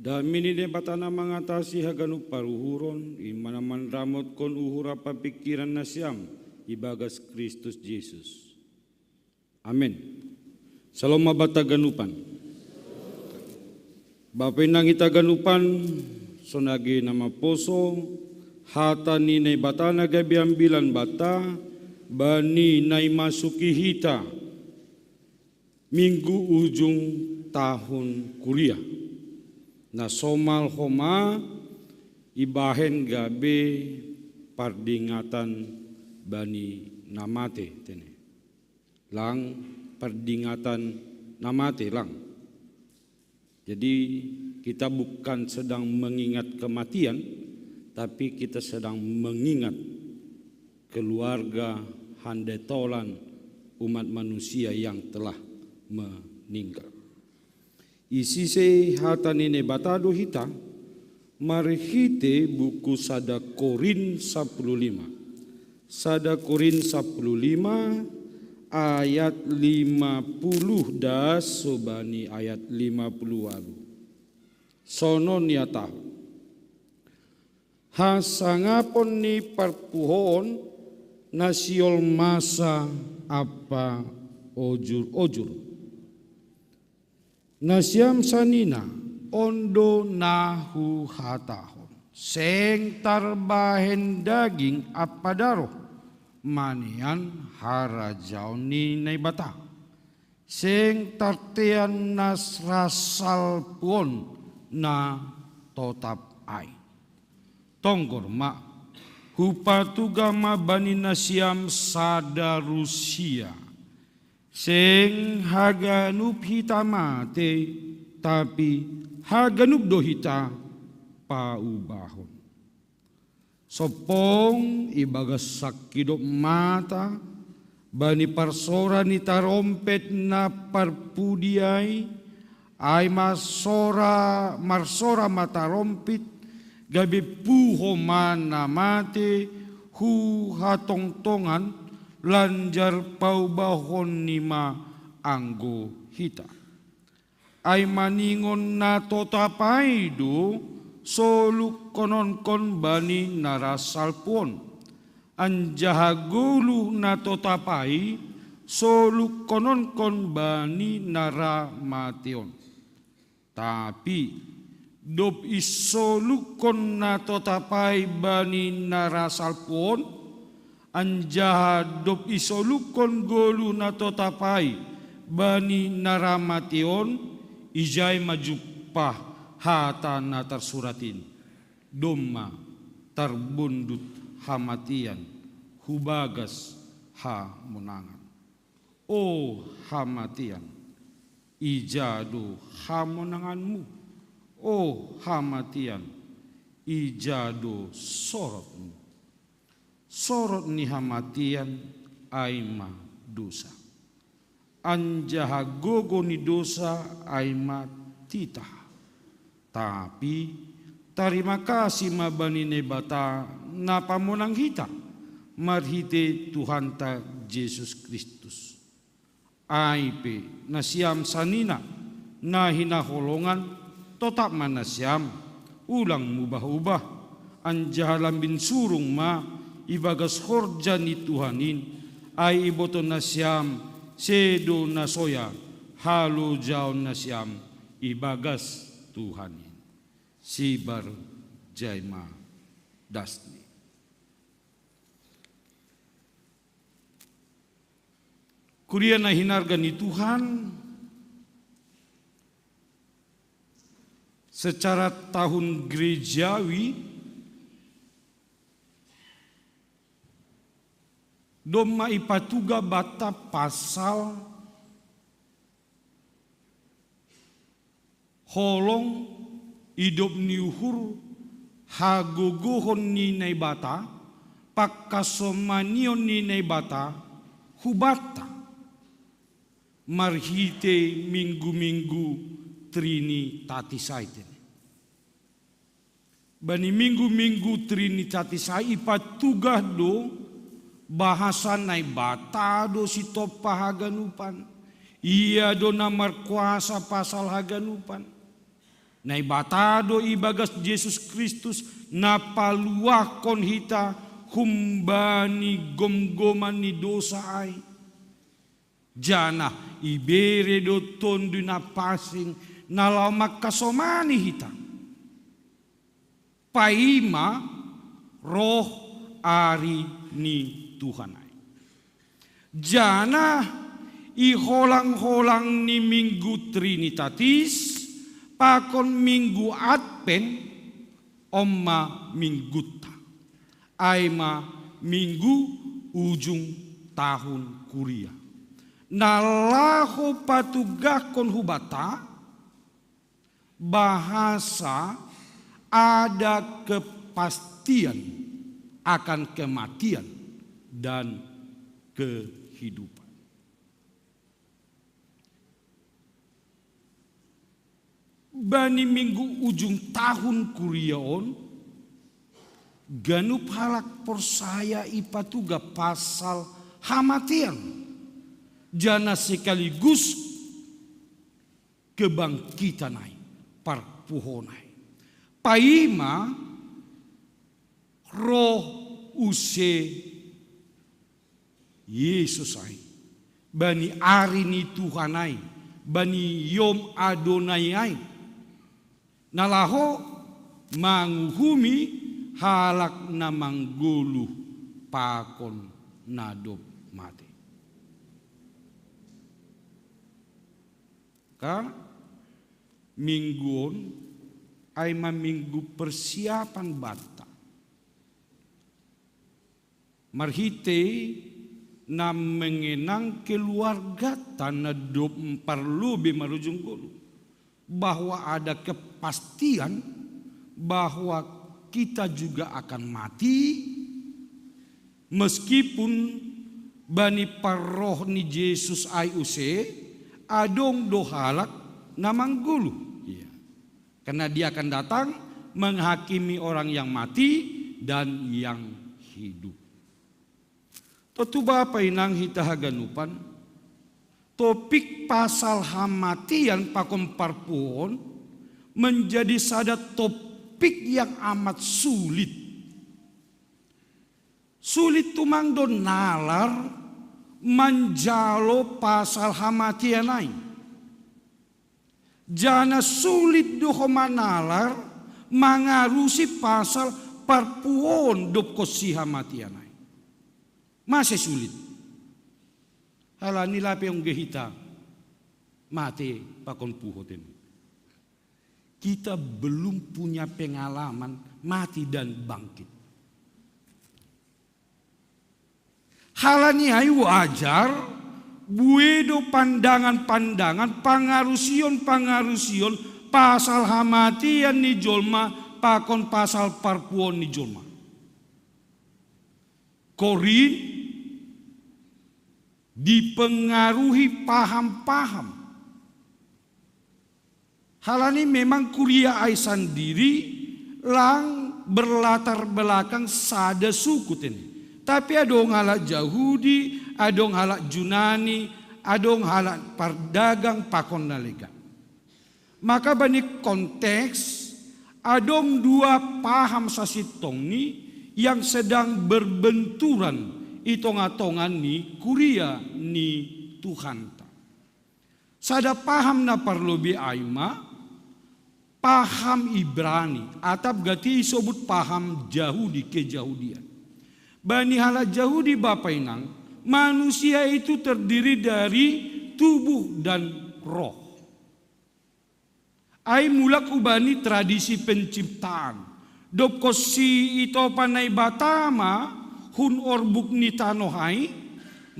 Dame ni Naibata na mangatasi haganup paruhuron, i ma na manramotkon uhur ampa pingkiran nasiam ibagas Kristus Jesus. Amen. Salom ma banta haganupan. Bapa inang hita haganupan, songon age na maposo, hata ni Naibata na gabe ambilan banta, bani na imasuki hita minggu ujung tahun kuliah, na somal homa ibahen gabe pardingatan bani na mate, tene. Lang, pardingatan na mate, lang. Jadi, kita bukan sedang mengingat kematian, tapi kita sedang mengingat keluarga handetolan umat manusia yang telah meninggal. Ise hata ni Naibata do hita, marhite buku sada Korint sapuluh lima. Sada Korint sapuluh lima ayat lima puluh das sobani ayat lima puluh walu. Sonon niatahon. Hasangapon ni parpuhoon na sihol masa ampa ojur-ojur. Nasiam sanina, on do na huhatahon, seng tarbahen daging ampa daroh manean harajaon ni Naibata, seng tartean na ras salpuon na totap ai. Tonggor ma, hupatuga ma bani nasiam sada rusia, Seng haganup hita mate, tapi haganup do hita paubahon. Sompong ibagas sangkidop mata, bani parsora ni tarompet na parpudi ai, ai ma sora, marsora ma tarompit, gabe puho ma na mate hu hatongtongan, lanjar paubahon ni ma anggo hita. Ai maningon na totap ai do solukkononkon bani na ra salpuon, anjaha goluh na totap ai solukkononkon bani na ra mateon. Tapi dob isolukkon na totap ai bani na ra salpuon, anjaha dob isolukkon goluh na totap ai bani na ra mateon, ijai ma jumpah hata na tarsurat in, domma tarbondut hamatean hu bagas hamonangan. O hamatean, ija do hamonanganmu? O hamatean, ija do sorotmu? Sorot ni hamatean ai ma dosa, anjaha gogo ni dosa ai ma titah. Tapi tarima kasih ma bani Naibata na pamonang hita marhite Tuhanta Jesus Kristus. Ai pe nasiam sanina na hinaholongan, totap ma nasiam, ulang mubah-ubah, anjaha lambin surung ma ibagas horja ni Tuhan in, ai iboto nasiam sedo na soya halojaon nasiam ibagas Tuhan in. Sibar jai ma dasni. Kuria na hinarga ni Tuhan, secara tahun gerejawi domma ipatugah banta pasal holong, idop ni uhur, hagogohon ni Naibata, pangkasomanion ni Naibata hu banta marhite minggu-minggu Trinitatis ai. Bani minggu-minggu Trinitatis ai ipatugah do bahasa Naibata do sitompa haganupan. Ia do na markuasa pasal haganupan. Naibata do ibagas Jesus Kristus na paluahkon hita humbani gomgoman ni dosa ai. Janah ibere do Tonduy Na Pansing na laho mangkasomani hita, paima roh ari ni Tuhan ai. Janah i holang-holang ni minggu Trinitatis pakon minggu Advent, on ma minggunta, ai ma minggu ujung tahun kuria, na laho patugahkon hubanta bahasa ada kepastian akan kematian dan kehidupan. Bani minggu ujung tahun kuria on, ganup halak porsaya ipatugah pasal hamatean, janah sekaligus kebangkitan ai, parpuhoon ai. Paima roh use Jesus ai, bani ari ni Tuhan ai, bani Yom Adonai ai, na laho manguhumi halak na manggoluh pakon na dob mate. Ka, minggu on ai ma minggu persiapan banta. Marhite Na mengenang keluarga tana dop parlobe marujung golu, bahwa ada kepastian bahwa kita juga akan mati, meskipun bani parroh ni Jesus ai use adong do halak na manggolu. Iya. Karena dia akan datang menghakimi orang yang mati dan yang hidup. Totu bapa inang hita haganupan, topik pasal hamatian pakon parpuon menjadi sada topik yang amat sulit. Sulit tumang do nalar manjalo pasal hamatian ai. Jana sulit do ho manalar mangarusi pasal parpuon dop konsi hamatian ai. Mase sulit? Halani lape ongge hita mate pakon puhoten. Kita belum punya pengalaman mati dan bangkit. Halani ai wajar buedo pandangan-pandangan, pangarusion-pangarusion pasal hamatian ni jolma pakon pasal parpuon ni jolma. Korin dipengaruhi paham-paham. Halani memang kuria ai sandiri lang berlatar belakang sada suku tene. Tapi adong halak Jahudi, adong halak Junani, adong halak pardagang pakon na legan. Maka bani konteks adong dua paham sasintongni yang sedang berbenturan i tonga-tonga ni kuria ni Tuhanta. Sada paham na parlobi ai ma paham Ibrani, atap gati isobut paham Jahudi, kejahudian. Bani halak Jahudi bapa inang, manusia itu terdiri dari tubuh dan roh. Ai mulak hubani tradisi penciptaan. Dop konsi itopan Naibata ma hun orbuk ni tanoh ai,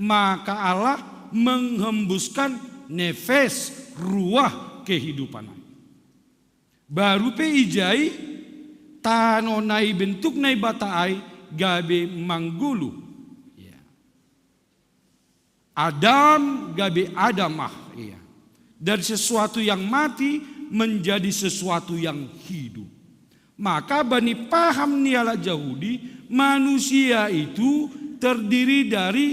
maka Allah menghembuskan nefes, ruah kehidupan ai. Baru pe ijai tanoh na ibentuk Naibata ai gabe manggoluh. Ya. Adam gabe adamah, iya. Dari sesuatu yang mati menjadi sesuatu yang hidup. Maka bani paham ni halak Jahudi, manusia itu terdiri dari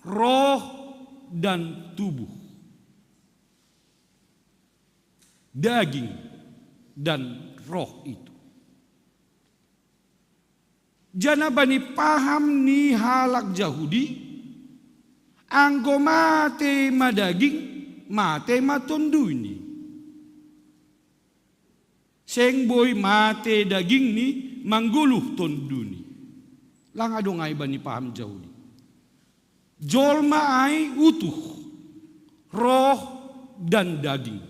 roh dan tubuh. Daging dan roh itu. Jana bani paham ni halak Jahudi, anggo mate ma daging, mate ma tonduyni. Seng boi mate dagingni manggoluh tonduni. Lang adong ai bani paham Jahudi. Jolma ai utuh, roh dan daging.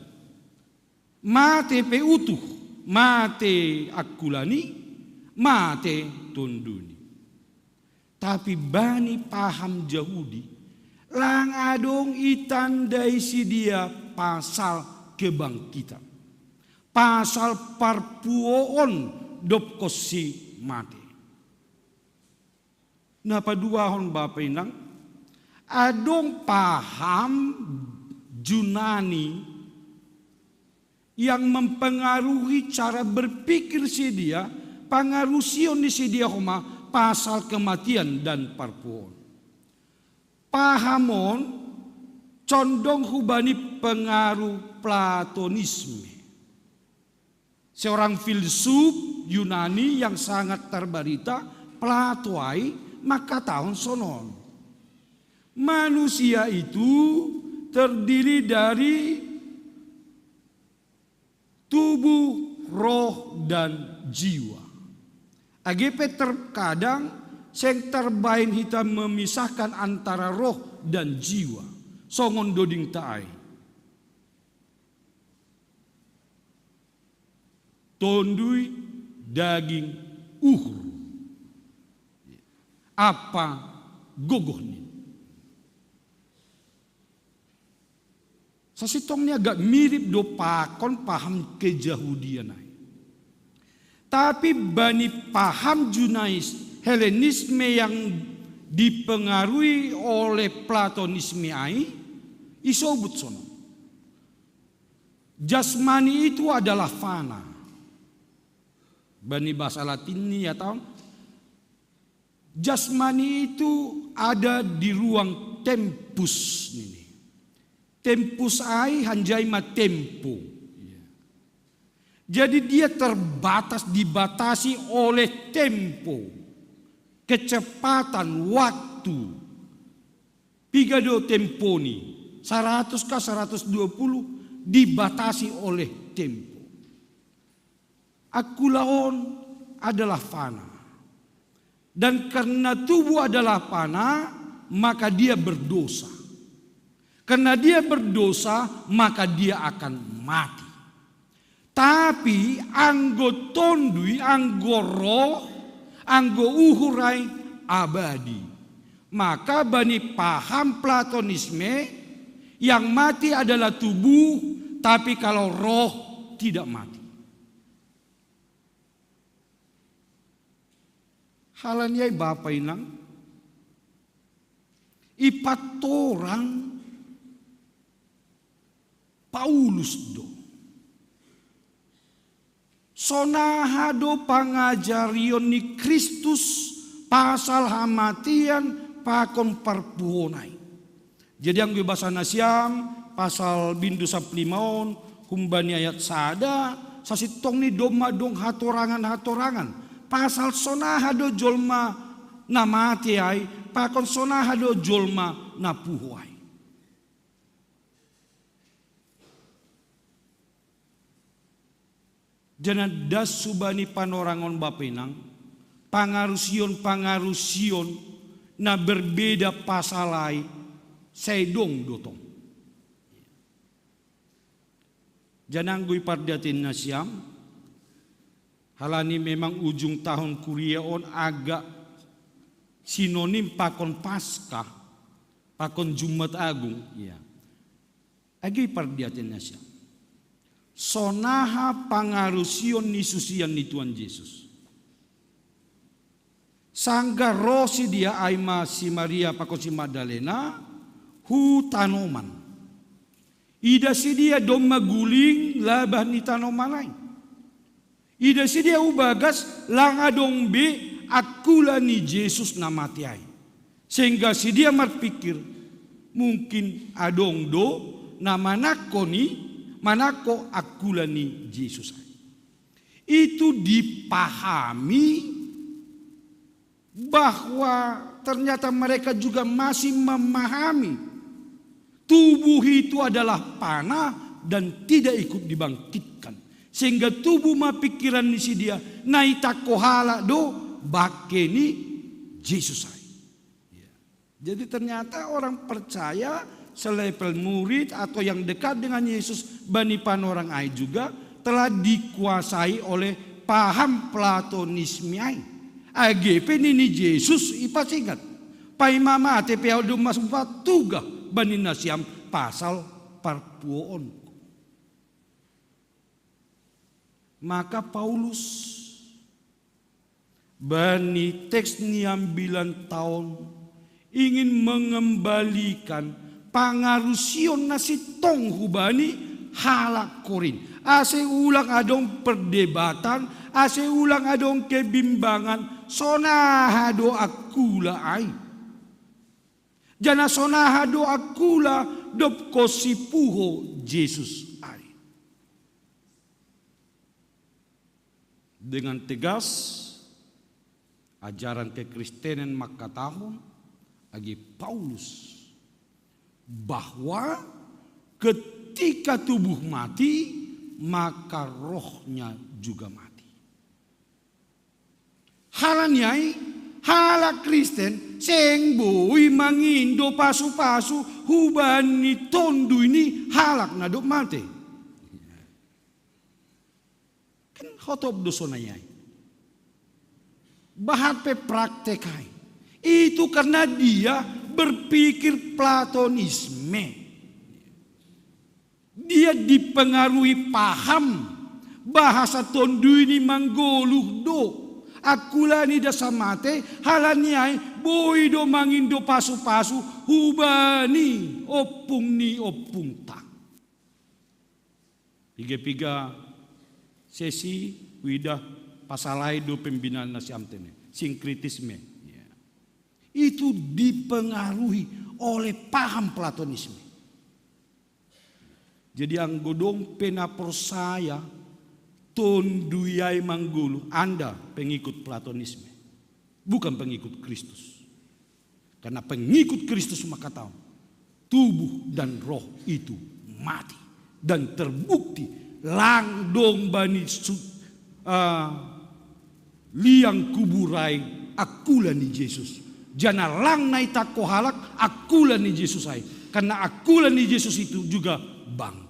Mate pe utuh, mate angkulani, mate tonduni. Tapi bani paham Jahudi, lang adong itandai sidia pasal kebangkitan, pasal parpuoon dop konsi mate. Na paduahon bapa inang, adong paham Junani yang mempengaruhi cara berpikir sidia, pangarusion ni sidia homa pasal kematian dan parpuon. Paham on condong hubani pengaruh Platonisme. Seorang filsuf Yunani yang sangat terbarita, Plato ai, mangkatahon sonon. Manusia itu terdiri dari tubuh, roh, dan jiwa. Age pe terkadang seng terbaen hita memisahkan antara roh dan jiwa. Songon dodingta ai. Tondui, daging, uhur. Apa gogoh ni. Sasintong ni agak mirip do pakon paham kejahudian ai. Tapi bani paham Junais Helenisme yang dipengaruhi oleh Platonisme ai, isobut sono. Jasmani itu adalah fana. Bani bahasa Latin ni ya tahu. Jasmani itu ada di ruang tempus ini. Tempus ai hanjai ma tempo. Jadi dia terbatas, dibatasi oleh tempo, kecepatan, waktu. Piga do tempo ni, seratus kah, seratus dua puluh, dibatasi oleh tempo. Akulaon adalah fana. Dan karena tubuh adalah fana, maka dia berdosa. Karena dia berdosa, maka dia akan mati. Tapi anggo tondui, anggo roh, anggo uhur ai abadi. Maka bani paham Platonisme, yang mati adalah tubuh, tapi kalau roh tidak mati. Halani ai bapa inang, ipatorang Paulus do. Sonaha do pangajarion ni Kristus pasal hamatian pakon parpuonai. Jadi anggo i bahasa nasiam, pasal bindu sampulu lima on, humbani ayat sada, sasintong ni domma dong hatorangan-hatorangan. Pasal sonaha do jolma na mate ai, pakon sonaha do jolma na puho ai. Janah das hubani panorangon bapa inang, pangarusion-pangarusion na berbeda pasal ai, sai dong do tong. Janah anggo i pardiatin nasiam, halani memang ujung tahun kuria on agak sinonim pakon Paskah, pakon Jumat Agung, ya. Agi pardiatin nasiam. Sonaha pangarusion ni susian ni Tuhan Yesus. Sanggah ro sidea ai ma si Maria pakon si Magdalena hu tanoman. Ida sidea domma guling labah ni tanoman ai. Ida sidea hu bagas lang adong be angkula ni Jesus na mate ai. Sehingga sidea marpikir, mungkin adong do na manangko ni, manangko angkula ni Jesus ai. Itu dipahami bahwa ternyata mereka juga masih memahami tubuh itu adalah panah dan tidak ikut dibangkitkan. Sehingga tubuh ma pikiran ni sidea, na itangko halak do bangke ni Jesus ai. Ya. Jadi ternyata orang percaya selevel murid atau yang dekat dengan Yesus bani panorang ai juga telah dikuasai oleh paham Platonisme ai. Age pe nini Jesus ipasingat, paima mate pe ahu domma sumpat tugah bani nasiam pasal parpuoon. Maka Paulus bani teks ni ambilan taon ingin mengembalikan pangarusion na sintong hubani halak Korint. Ase ulang adong perdebatan, ase ulang adong kebimbangan, sonaha do angkula ai. Janah sonaha do angkula dob ho sipuho Jesus ai. Dengan tegas, ajaran kekristenan mangkatahon agi Paulus bahwa ketika tubuh mati, maka rohnya juga mati. Halani ai, halak Kristen seng boi mangindo pasu-pasu hubani tondui ni halak na dob mate. Kan hotop do sonai ai. Bahat pe praktek ai. Itu karena dia berpikir Platonisme. Dia dipengaruhi paham bahasa tondu ini manggoluh do. Akula ni dasa mate, halani ai boi do mangindo pasu-pasu hubani ompung ni ompungta. Piga-piga sesi huida pasalai do pembinaan nasiam tene, sinkretisme. Ya. Itu dipengaruhi oleh paham Platonisme. Jadi anggo dong pe na porsaya tondu i ai manggoluh, Anda pengikut Platonisme, bukan pengikut Kristus. Karena pengikut Kristus maka tahu tubuh dan roh itu mati dan terbukti lang dong bani su- ah, liang kubur ai akula ni Jesus. Jana lang na itangko halak akula ni Jesus ai. Karena akula ni Jesus itu juga bangkit.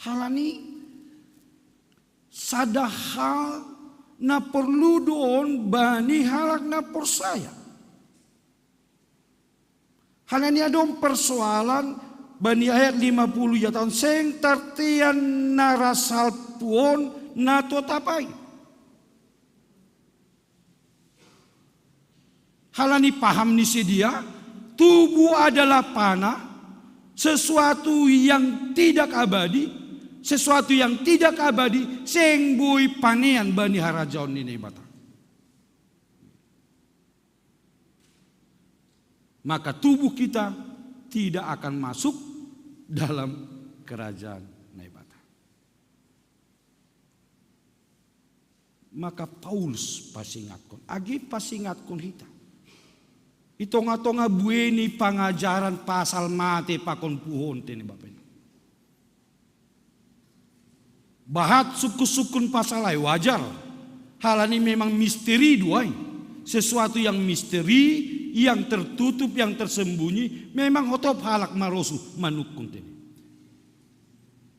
Halani sada hal na porlu do on bani halak na porsaya. Halani adong persoalan bani ayat lima puluh ia taon seng tartean na ra salpu on na totap ai. Halani paham ni si dia, tubuh adalah panah, sesuatu yang tidak abadi, sesuatu yang tidak abadi seng boi panean bani harajaon ni Naibata. Maka tubuh kita tidak akan masuk dalam kerajaan Naibata. Maka Paulus pasingatkon, age pasingatkon hita. I tonga-tonga bue ni pangajaran pasal mate pakon puhon tene bapen. Bahat sungkun-sungkun pasal ai wajar. Halani memang misteri do ai. Sesuatu yang misteri, yang tertutup, yang tersembunyi, memang hotop halak marosuh manungkun tene.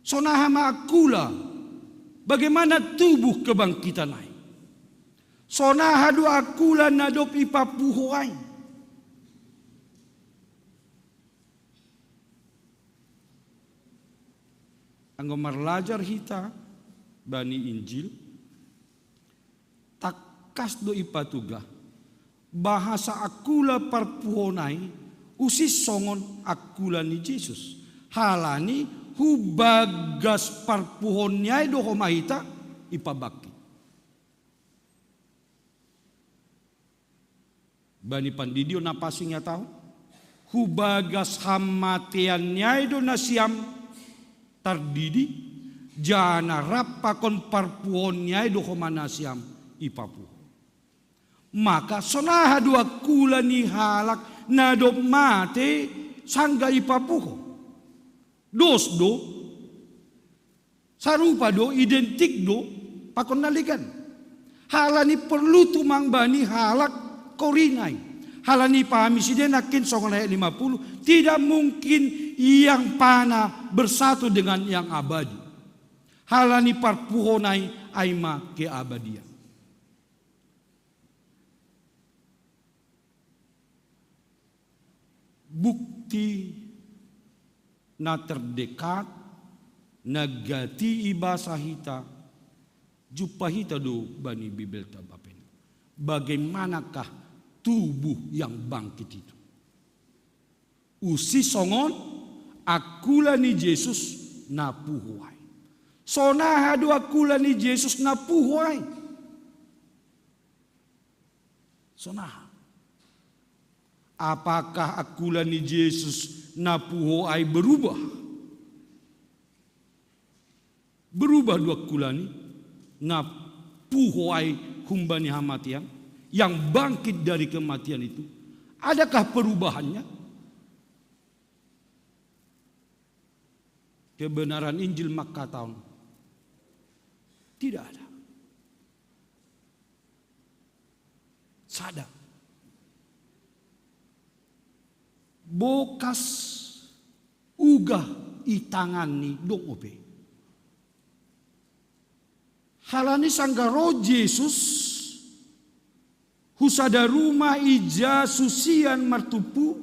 Sonaha ma akula, bagaimana tubuh kebangkitan ai? Sonaha do akula na dob ipapuho ai? Anggo marlajar hita bani Injil, tangkas do ipatugah bahasa akula parpuhon ai usi songon akula ni Jesus. Halani hubagas parpuhon ni ai do homa hita ipabangkit. Bani pandidion na pasingat ahu, hubagas hamatean ni ai do nasiam tardidi, jana rap pakon parpuhon ni ai do homa nasiam ipapuho. Maka sonaha do akula ni halak na dob mate sanggah ipapuho? Dos do. Sarupa do, identik do pakon na legan. Halani porlu tumang bani halak Korint ai. Halani pahami sidea nangkin songon ayat lima puluh, tidak mungkin yang fana bersatu dengan yang abadi. Halani parpuhon ai ai ma keabadian. Bukti na terdekat, na gati ibasa hita, jumpa hita do bani Bibelta bapen. Bagaimanakah tubuh yang bangkit itu? Usi songon akula ni Jesus na puho ai. Sonaha do akula ni Jesus na puho ai? Sonaha? Apakah akula ni Jesus na puho ai berubah? Berubah do akula ni na puho ai humbani hamatean, yang bangkit dari kematian itu? Adakah perubahannya? Kebenaran Injil mangkatahon, tidak ada. Sada. Bokas ugah i tanganni dong ope. Halani sangga roh Jesus hu sada ruma ija susian martumpu,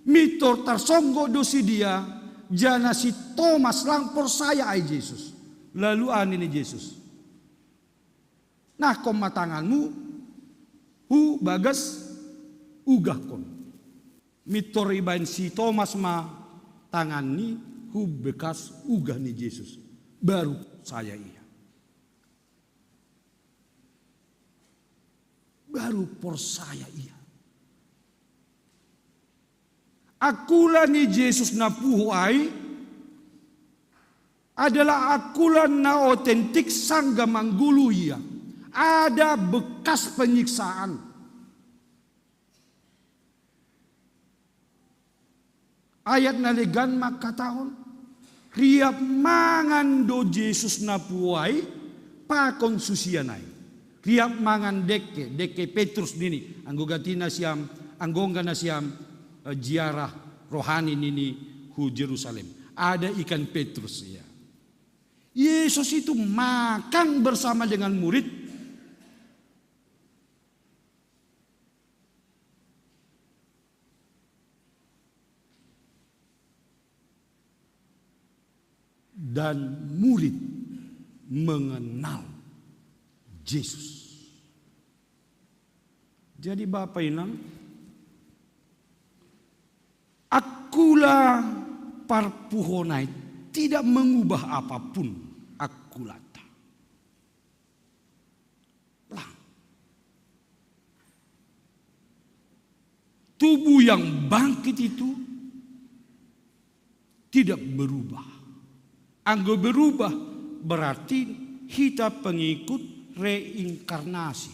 mitor tarsonggo do sidia, janah si Tomas lang porsaya ai Jesus. Lalu ani ni Jesus, "Nahkon ma tanganmu hu bagas ugahkon." Mitor ibahen si Tomas ma tanganni hu bekas ugah ni Jesus, baru porsaya ia. Baru porsaya ia. Akula ni Jesus na puho ai adalah akula na otentik sangga manggoluh ia. Ada bekas penyiksaan. Ayat na legan mangkatahon, riap mangan do Jesus na puho ai pakon susian ai. Riap mangan dengke, dengke Petrus nini, anggo ganti nasiam, anggo angga nasiam, eh, ziarah rohani nini hu Jerusalem. Ada ikan Petrus, ya. Yesus itu makan bersama dengan murid dan murid mengenal Jesus. Jadi Bapa Inang, akula parpuhon ai tidak mengubah apapun akulata. Lang. Tubuh yang bangkit itu tidak berubah. Anggo berubah berarti hita pengikut reinkarnasi.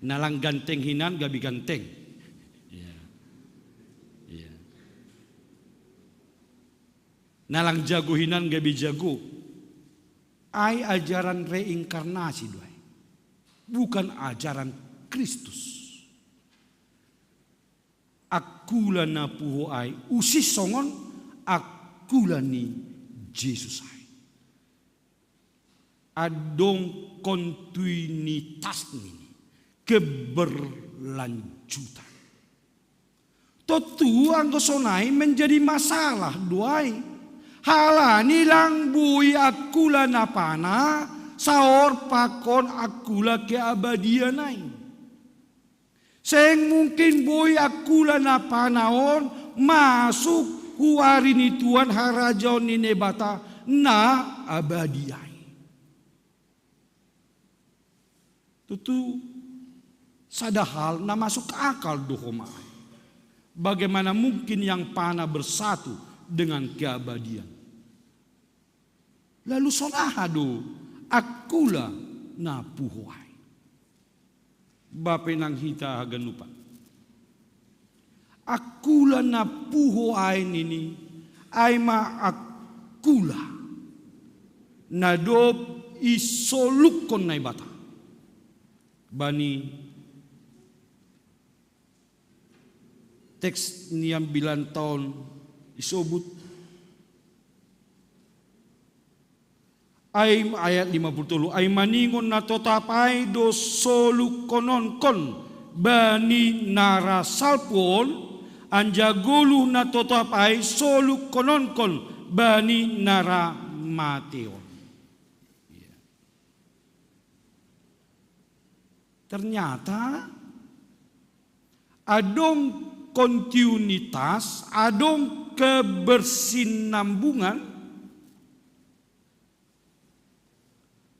Na lang ganteng hinan gabe ganteng. Ya. Ya. Na lang jago hinan gabe jago. Ai ajaran reinkarnasi do ai. Bukan ajaran Kristus. Akula na puho ai usih songon akula ni Jesus ai. Adong kontinuitas nini, keberlanjutan. Tontu anggo sonai menjadi masalah do ai. Halani lang boi akula na pana saor pakon akula keabadian ai. Seng mungkin boi akula na pana on masuk hu ari ni Tuhan harajaon ni Naibata na abadi ai. Tontu sada hal na masuk akal do homa ai. Bagaimana mungkin yang pana bersatu dengan keabadian? Lalu sonaha do akula na puho ai? Bapa Inang hita haganupan. Akula na puho ai nini, ai ma akula na dob isolukkon Naibata. Bani teks ni ambilan taon isobut. Ai ayat lima puluh tolu, ai maningon na totap ai do solukkononkon bani na ra salpu on, anjaha goluh na totap ai solukkononkon bani na ra mate on. Ternyata adong kontinuitas, adong kebersinambungan,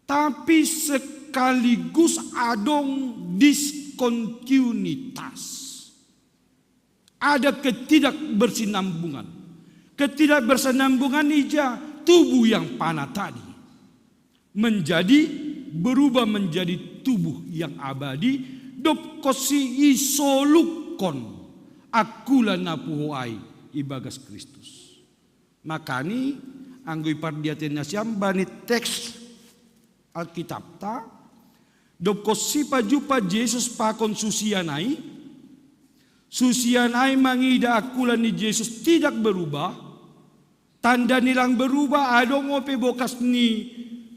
tapi sekaligus adong diskontinuitas. Ada ketidakbersinambungan. Ketidakbersinambungan ija, tubuh yang pana tadi menjadi, berubah menjadi tubuh yang abadi, dob konsi isolukkon akula na puho ai ibagas Kristus. Makani anggo ipardiatei nasiam bani teks Alkitapta, dob konsi pajumpang Jesus pakon susian ai, susian ai mangidah akula ni Jesus tidak berubah, Tanda nilang berubah adong ope bokas ni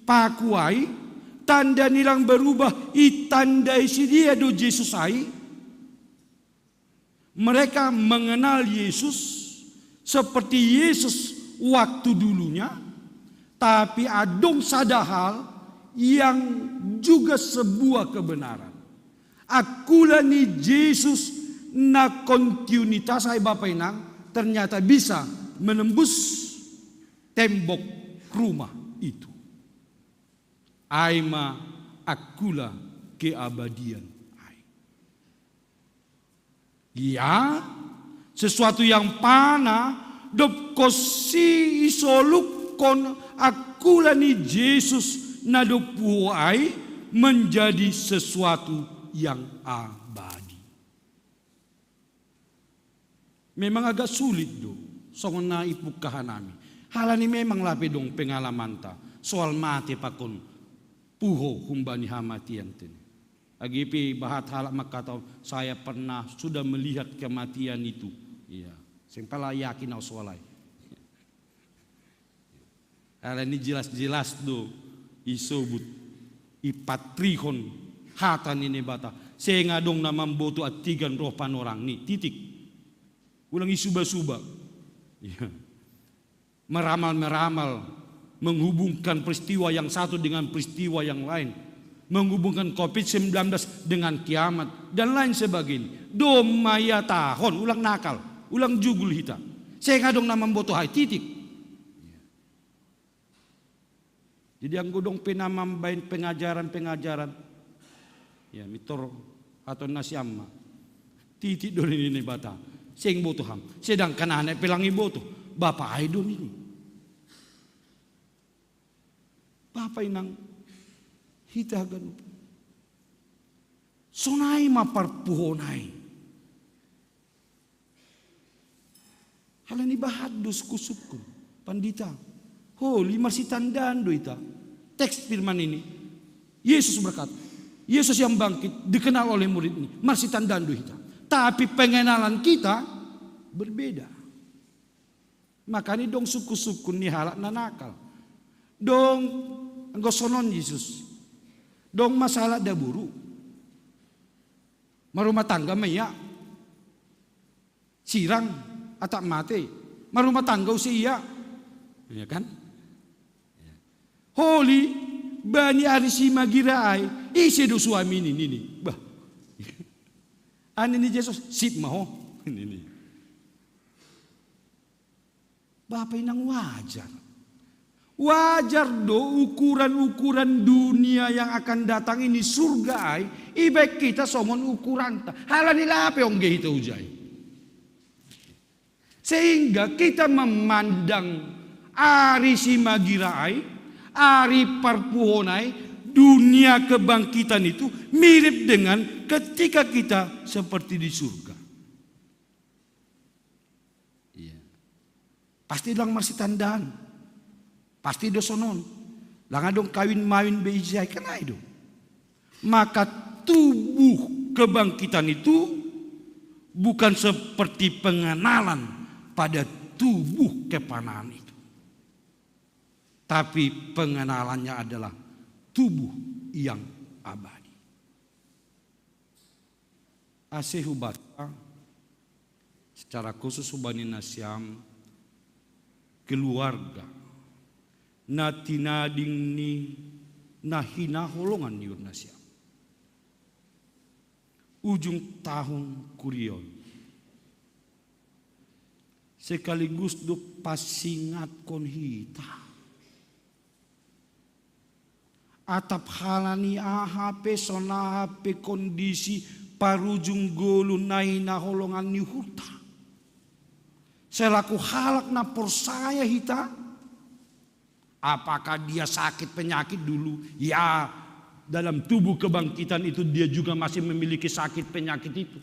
paku ai. Tanda nilang berubah i tanda isi dia do Jesus ai. Mereka mengenal Yesus seperti Yesus waktu dulunya, tapi adong sada hal yang juga sebuah kebenaran. Akula ni Jesus na kontinuitas ai bapa inang ternyata bisa menembus tembok rumah itu. Ai ma akula keabadian ai. Ya, sesuatu yang pana dob kosi isolukkon akula ni Jesus na dob puho ai menjadi sesuatu yang abadi. Memang agak sulit do songon na ipungkahanami. Halani memang lape dong pengalamanta soal mate pakon puho humbani hamatean tene. Age pe bahat halak mangkatahon saya pernah sudah melihat kematian itu. Iya, seng pala yakin au soal ai. Alani jelas-jelas do isobut, ipatrihon hata ni Naibata. Seng adong na mamboto antigan roh panorangni, titik. Ulang isuba-suba. Iya. Meramal-meramal, menghubungkan peristiwa yang satu dengan peristiwa yang lain, menghubungkan covid sembilan belas dengan kiamat dan lain sebagainya. Doma ia tahon, ulang nakal, ulang jugul hita. Seng adong na mamboto ai, titik. Jadi anggo dong pe na mambaen pengajaran-pengajaran, ya, mitor atau nasiam ma, titik do nini Naibata. Seng boto ham. Sedangkan anak pe lang iboto, bapa ai do nini. Bapa inang, hita ganup, sonai ma parpuhon ai. Halani bahat do sungkun-sungkun pandita. Holi marsitandaan do hita. Teks firman ini, Yesus berkata, Yesus yang bangkit dikenal oleh murid ini, marsitandaan do hita. Tapi pengenalan kita berbeda. Makanya dong sungkun-sungkun ni halak na nakal. Dong anggo sonon Yesus, dong masalah daburu. Marumah tangga ma ia, sirang atap mate, marumah tangga use ia. Ya kan? Holi bani ari simagira ai, ise do suami nini. Bah. Ani ni Jesus, sip ma ho. Nini. Bapa inang, wajar. Wajar do ukuran-ukuran dunia yang akan datang ini, surga ai, ibaen kita songon ukuranta. Halani lape ongge hita ujai. Sehingga kita memandang ari simagira ai, ari parpuhon ai, dunia kebangkitan itu mirip dengan ketika kita seperti di surga. Iya. Pasti lang marsitandaan. Pasti do sonon. Lang adong kawin mawin be ijai, kan ai do. Maka tubuh kebangkitan itu bukan seperti pengenalan pada tubuh kepanahan itu. Tapi pengenalannya adalah tubuh yang abadi. Ase hubaca secara khusus hubani nasiam keluarga na tinading ni na hinaholongan ni uhur nasiam. Ujung tahun kurion sekaligus do pasingatkon hita. Atap halani aha pe, songon aha pe kondisi parujung ngolu na hinaholongan ni uhurta, selaku halak na porsaya hita, apakah dia sakit penyakit dulu? Ya, dalam tubuh kebangkitan itu dia juga masih memiliki sakit penyakit itu.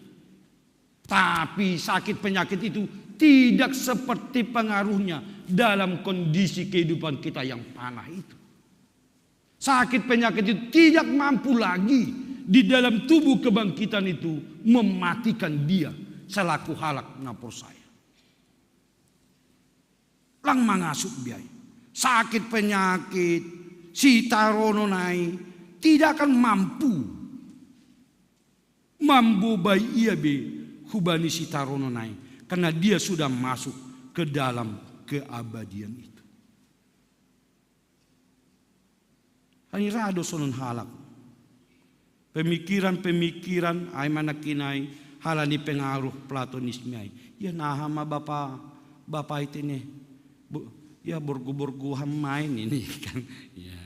Tapi sakit penyakit itu tidak seperti pengaruhnya dalam kondisi kehidupan kita yang panah itu. Sakit penyakit itu tidak mampu lagi di dalam tubuh kebangkitan itu mematikan dia selaku halak na porsaya. Lang mangasup be ai. Sakit penyakit, sitaronon ai tidak akan mampu mambobai ia be hubani sitaronon ai, karena dia sudah masuk ke dalam keabadian itu. Hani rado sonon halak. Pemikiran-pemikiran ai manakinai halani pengaruh Platonisme ai. Ia naha ma bapa, bapa ite ne. Bo-, ia borgo-borgohan main ini kan. Ia,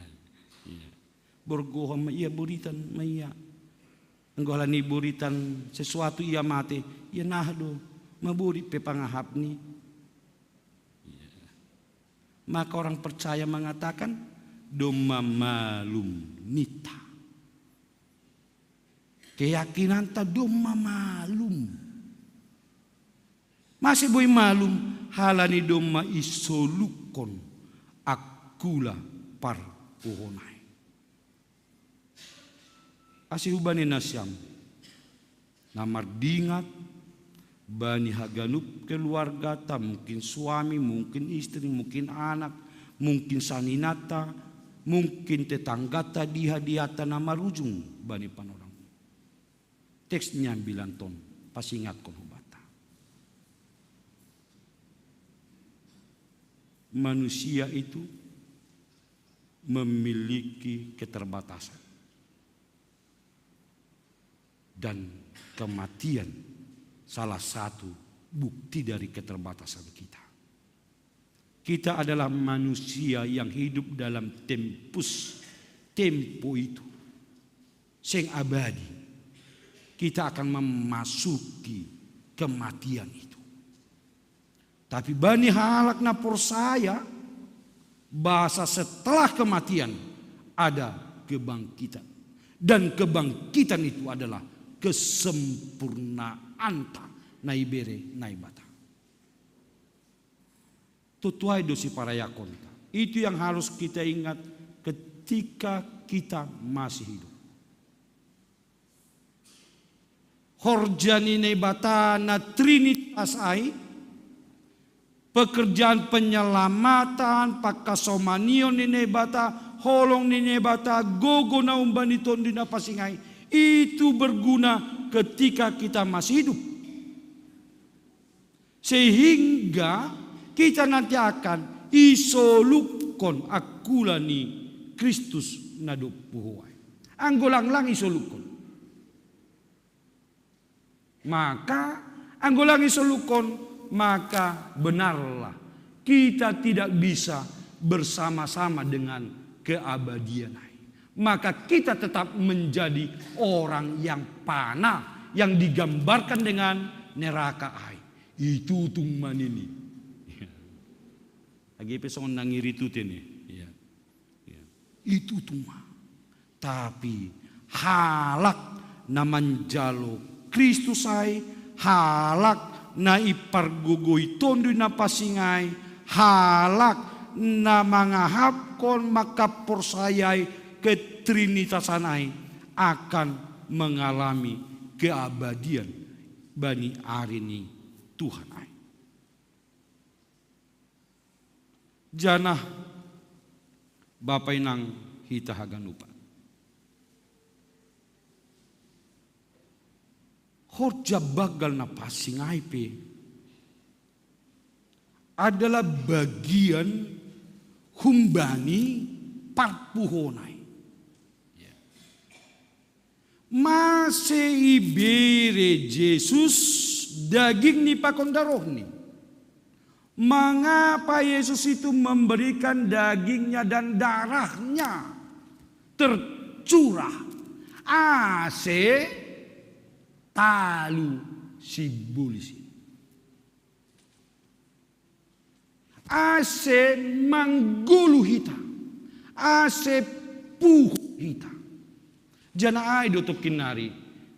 ia. Borgohan ma ia buritan ma ia. Anggo halani buritan sesuatu ia mate, ia naha do maburit pe pangahapni. Maka orang percaya mengatakan, "Domma malum ninta." Keyakinanta domma malum. Mase boi malum? Halani domma isolukkon angkula parpuhonai. Ase hubani nasiam na mardingat bani haganup keluargata, mungkin suami, mungkin istri, mungkin anak, mungkin saninata, mungkin tetanggata di hadiata na marujung bani panorang. Teks niambilan ton pasingatkon hubata. Manusia itu memiliki keterbatasan. Dan kematian salah satu bukti dari keterbatasan kita. Kita adalah manusia yang hidup dalam tempus, tempo itu. Seng abadi. Kita akan memasuki kematian itu. Tapi bani halak na porsaya, bahasa setelah kematian ada kebangkitan. Dan kebangkitan itu adalah kesempurnaanta na ibere Naibata. Tutuai do siparayakonta. Itu yang harus kita ingat ketika kita masih hidup. Horja ni Naibata na Trinitas ai, pekerjaan penyelamatan, pangkasomanion ni Naibata, holong ni Naibata, gogo na umbani Tonduy Napansing ai, itu berguna ketika kita masih hidup. Sehingga kita nanti akan isolukkon angkula ni Kristus na dob puho ai. Anggo lang-lang isolukkon. Maka, anggo lang isolukkon, maka benarlah kita tidak bisa bersama-sama dengan keabadian ai. Maka kita tetap menjadi orang yang fana, yang digambarkan dengan neraka ai. Itutung ma nini. Age pe songon na ngiritute ne. Iya. Iya. Itutung ma. Tapi halak na manjalo Kristus ai, halak na ipargogoi Tonduy Napansing ai, halak na mangahapkon mangkaporsayai ketrinitasan ai akan mengalami keabadian bani ari ni Tuhan ai. Janah Bapa inang hita haganupan. Horja banggal na pansing ai pe adalah bagian humbani parpuhon ai. Mase ibere Jesus dagingni pakon darohni? Mengapa Yesus itu memberikan dagingnya dan darahnya tercurah? Ase talu simbolis i. Ase manggolu hita, ase puho hita. Janah ai do tongkin nari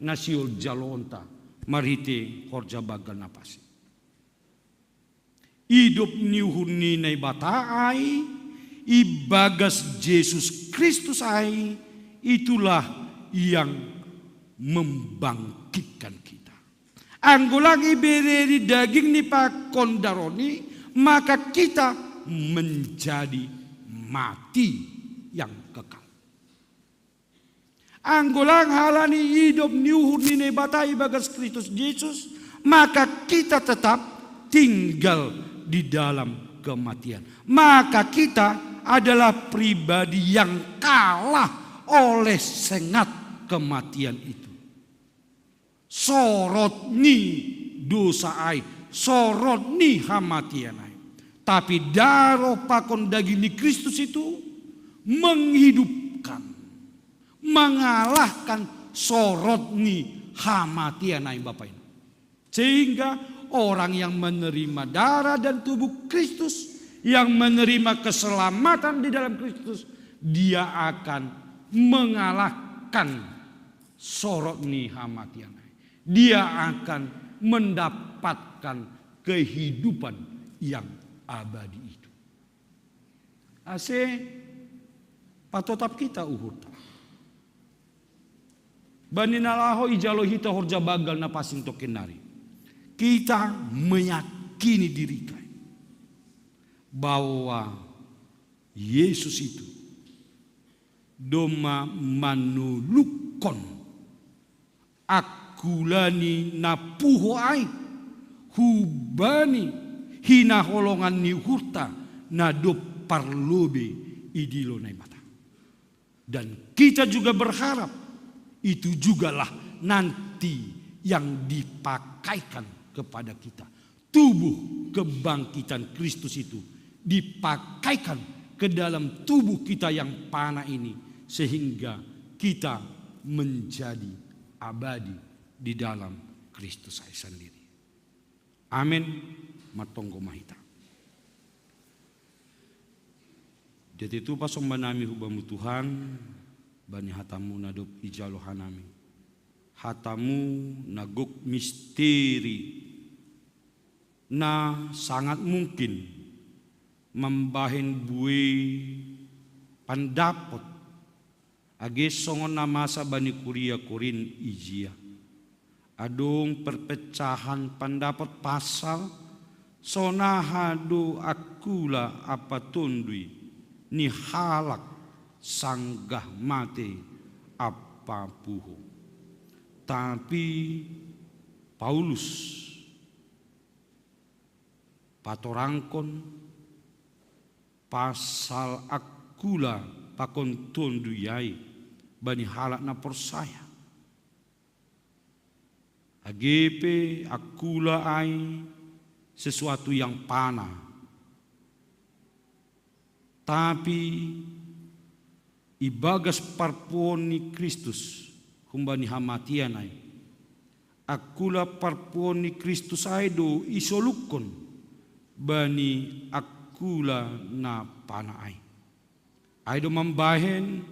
na sihol jaloonta marhite horja banggal na pansing. Idop ni uhur ni Naibata ai ibagas Jesus Kristus ai, itulah yang membangkitkan kita. Anggo lang ibereni dagingni pakon darohni, maka kita menjadi mati yang kekal. Anggo lang halani idop ni uhur ni Naibata ibagas Kristus Jesus, maka kita tetap tinggal di dalam kematian. Maka kita adalah pribadi yang kalah oleh sengat kematian itu. Sorot ni dosa ai, sorot ni hamatian ai. Tapi daroh pakon daging ni Kristus itu menghidupkan, mengalahkan sorot ni hamatian ai, Bapak Ibu. Sehingga orang yang menerima darah dan tubuh Kristus, yang menerima keselamatan di dalam Kristus, dia akan mengalahkan sorot ni hamatian. Dia akan mendapatkan kehidupan yang abadi itu. Ase patotap kita uhurta. Bani na laho ijalo hita horja banggal na pansing tokin nari. Kita meyakini diri kai bahwa Yesus itu domma manulukkon akula ni na puho ai hubani hinaholongan ni uhurta na dob parlobe idilo Naibata. Dan kita juga berharap itu jugalah nanti yang dipakaikan kepada kita. Tubuh kebangkitan Kristus itu dipakaikan ke dalam tubuh kita yang fana ini, sehingga kita menjadi abadi di dalam Kristus ai sandiri. Amen. Martonggo ma hita. Jadi tupa somba nami hu Bamu Tuhan, bani hataMu na dob ijalo hanami. HataMu na gok misteri, na sangat mungkin mambahen buei pandapot, age songon na masa bani kuria Korint ijia. Adong perpecahan pandapot pasal, sonaha do akula ampa tonduy ni halak sanggah mate ampa puho. Tapi Paulus patorangkon pasal akula pakon tonduy ai bani halak na porsaya. Age pe akula ai sesuatu yang fana. Tapi ibagas parpuon ni Kristus humbani hamatian ai, akula parpuon ni Kristus ai do isolukkon bani akula na fana ai. Ai do mambahen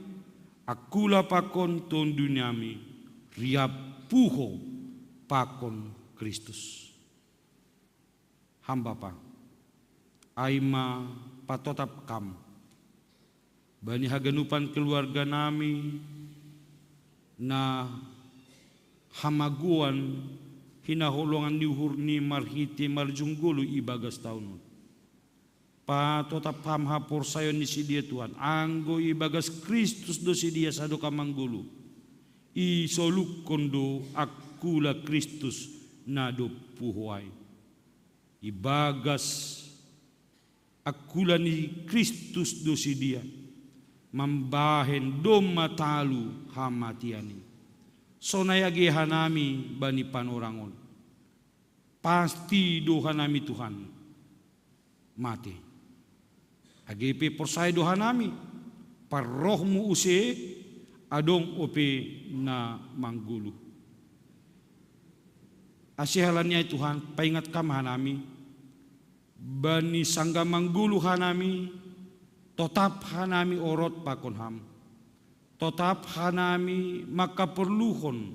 akula pakon tonduy nami riap puho pakon Kristus. Ham Bapa, ai ma patotap Kam bani haganupan keluarga nami na hamagoan hinaholongan ni uhur ni marhite marjunggolu ibagas taon on. Patotap Ham haporsayaon ni sidea Tuhan, anggo ibagas Kristus do sidea sadokah manggolu. Isolukkon do akula Kristus na dob puho ai. Ibagas akula ni Kristus do sidea mambahen domma talu hamatian i. Sonai age hanami bani panorang on. Pasti do hanami Tuhan mate. Age pe porsaya do hanami, parrohmu use adong ope na manggoluh. Ase halani ai Tuhan, paingat Kam hanami, bani sanggah manggoluh hanami, totap hanami orot pakon Ham. Totap hanami mangkaporluhon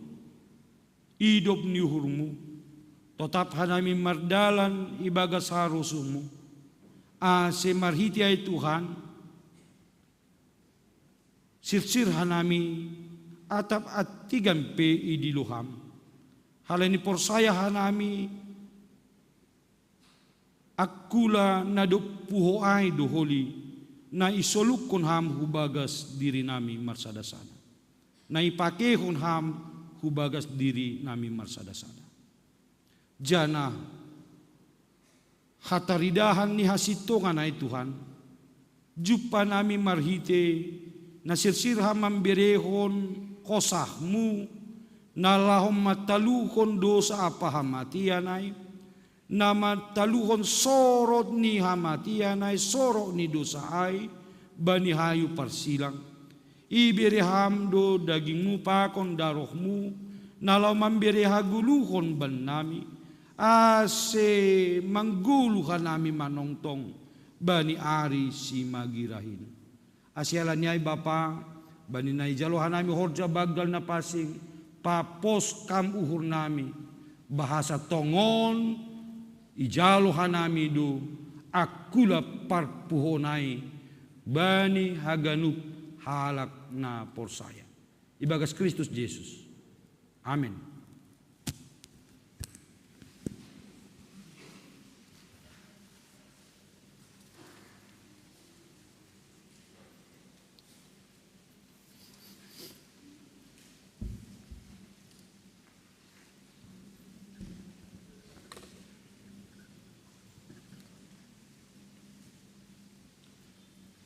idop ni uhurmu, totap hanami mardalan ibagas harosuhmu, ase marhite ai Tuhan, sirsir hanami atap antigan pe idilo Ham. Halani porsaya hanami Angkula na dob puho ai do holi, na isolukkon ham hubagas diri nami marsada-sada. Na ipakehon ham hubagas diri nami marsada-sada. Janah hataridahan ni hasintongan ai Tuhan, jumpa nami marhite na sirsir ham mamberehon hosahmu, na laho mantaluhon dosa ampa hamatean ai, na mantaluhon sorot ni hamatean ai sorot ni dosa ai bani hayu parsilang. Ibere ham do dagingmu pakon darohmu, na laho mambere hagoluhon bannami, ase manggoluh hanami manongtong bani ari simagirahin. Asi ala ni ai Bapa, bani na ijalo hanami horja banggal na pansing, papos kam uhurnami, bahasa tongon ijalo hanami do angkula parpuhoon ai bani haganup halak na porsaya. Ibagas Kristus Jesus. Amen.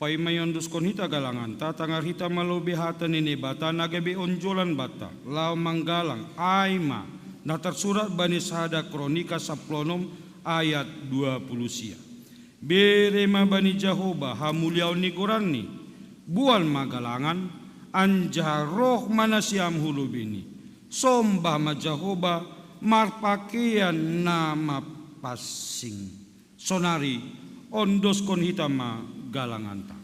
Paima iondoskon hita galanganta, tangar hita ma lobei hata ni Naibata na gabe onjolan banta, laho manggalang, ai ma na tarsurat bani sada Kronika sampulu onom ayat dua puluh sia. Bere ma bani Jahowa hamuliaon ni goranni, boan ma galangan, anjaha roh ma nasiam hu lobeini. Sombah ma Jahowa marpakeian na mapansing. Sonari ondoskon hita ma galanganta.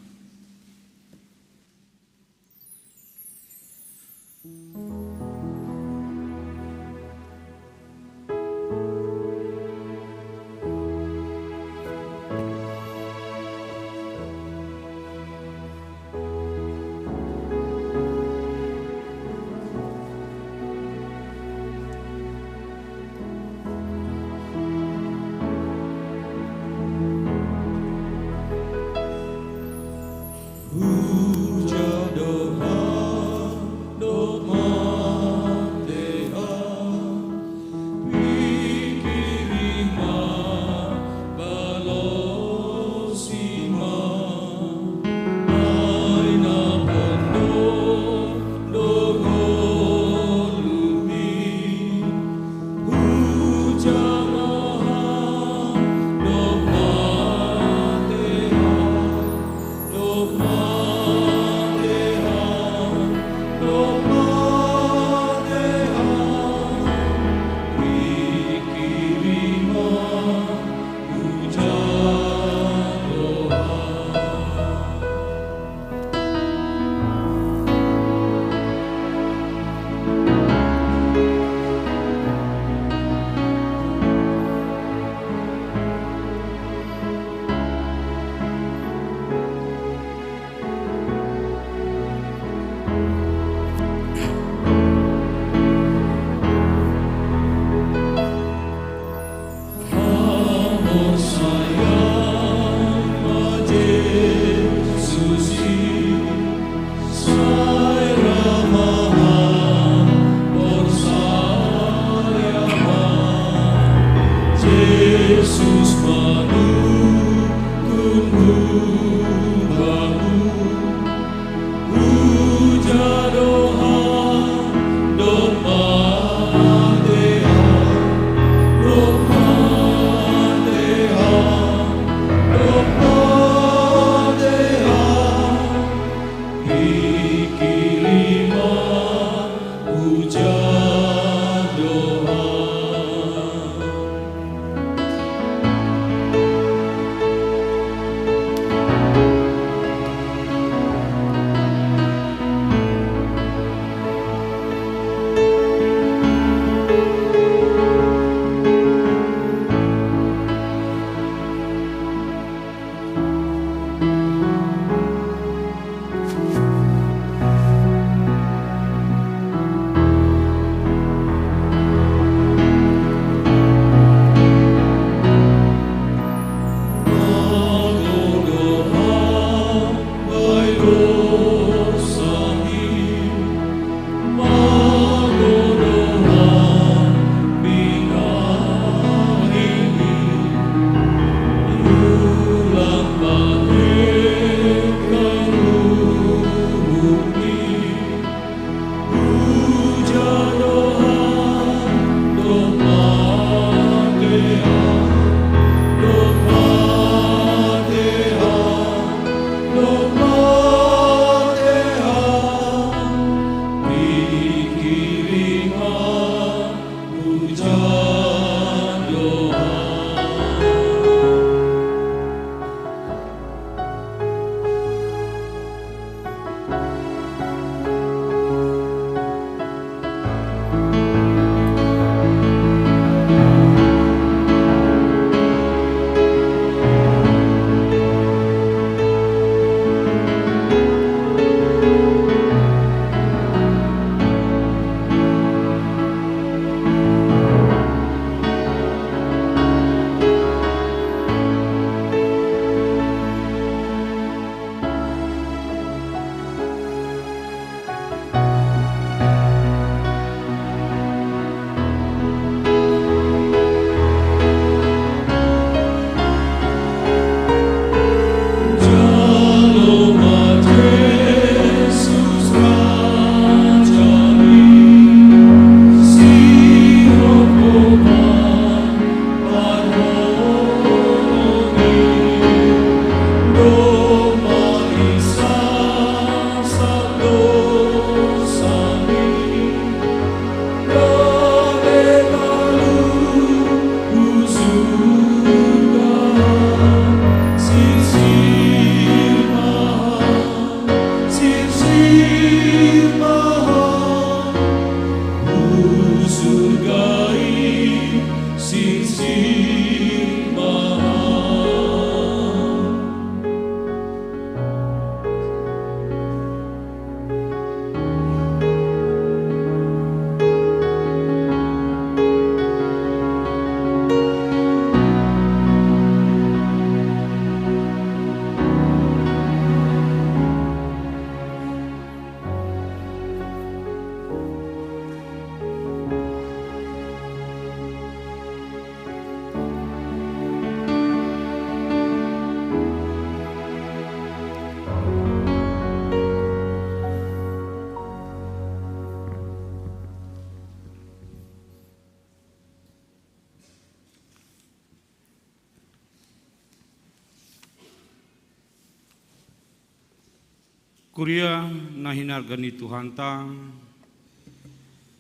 Kuria na hinarga ni Tuhanta,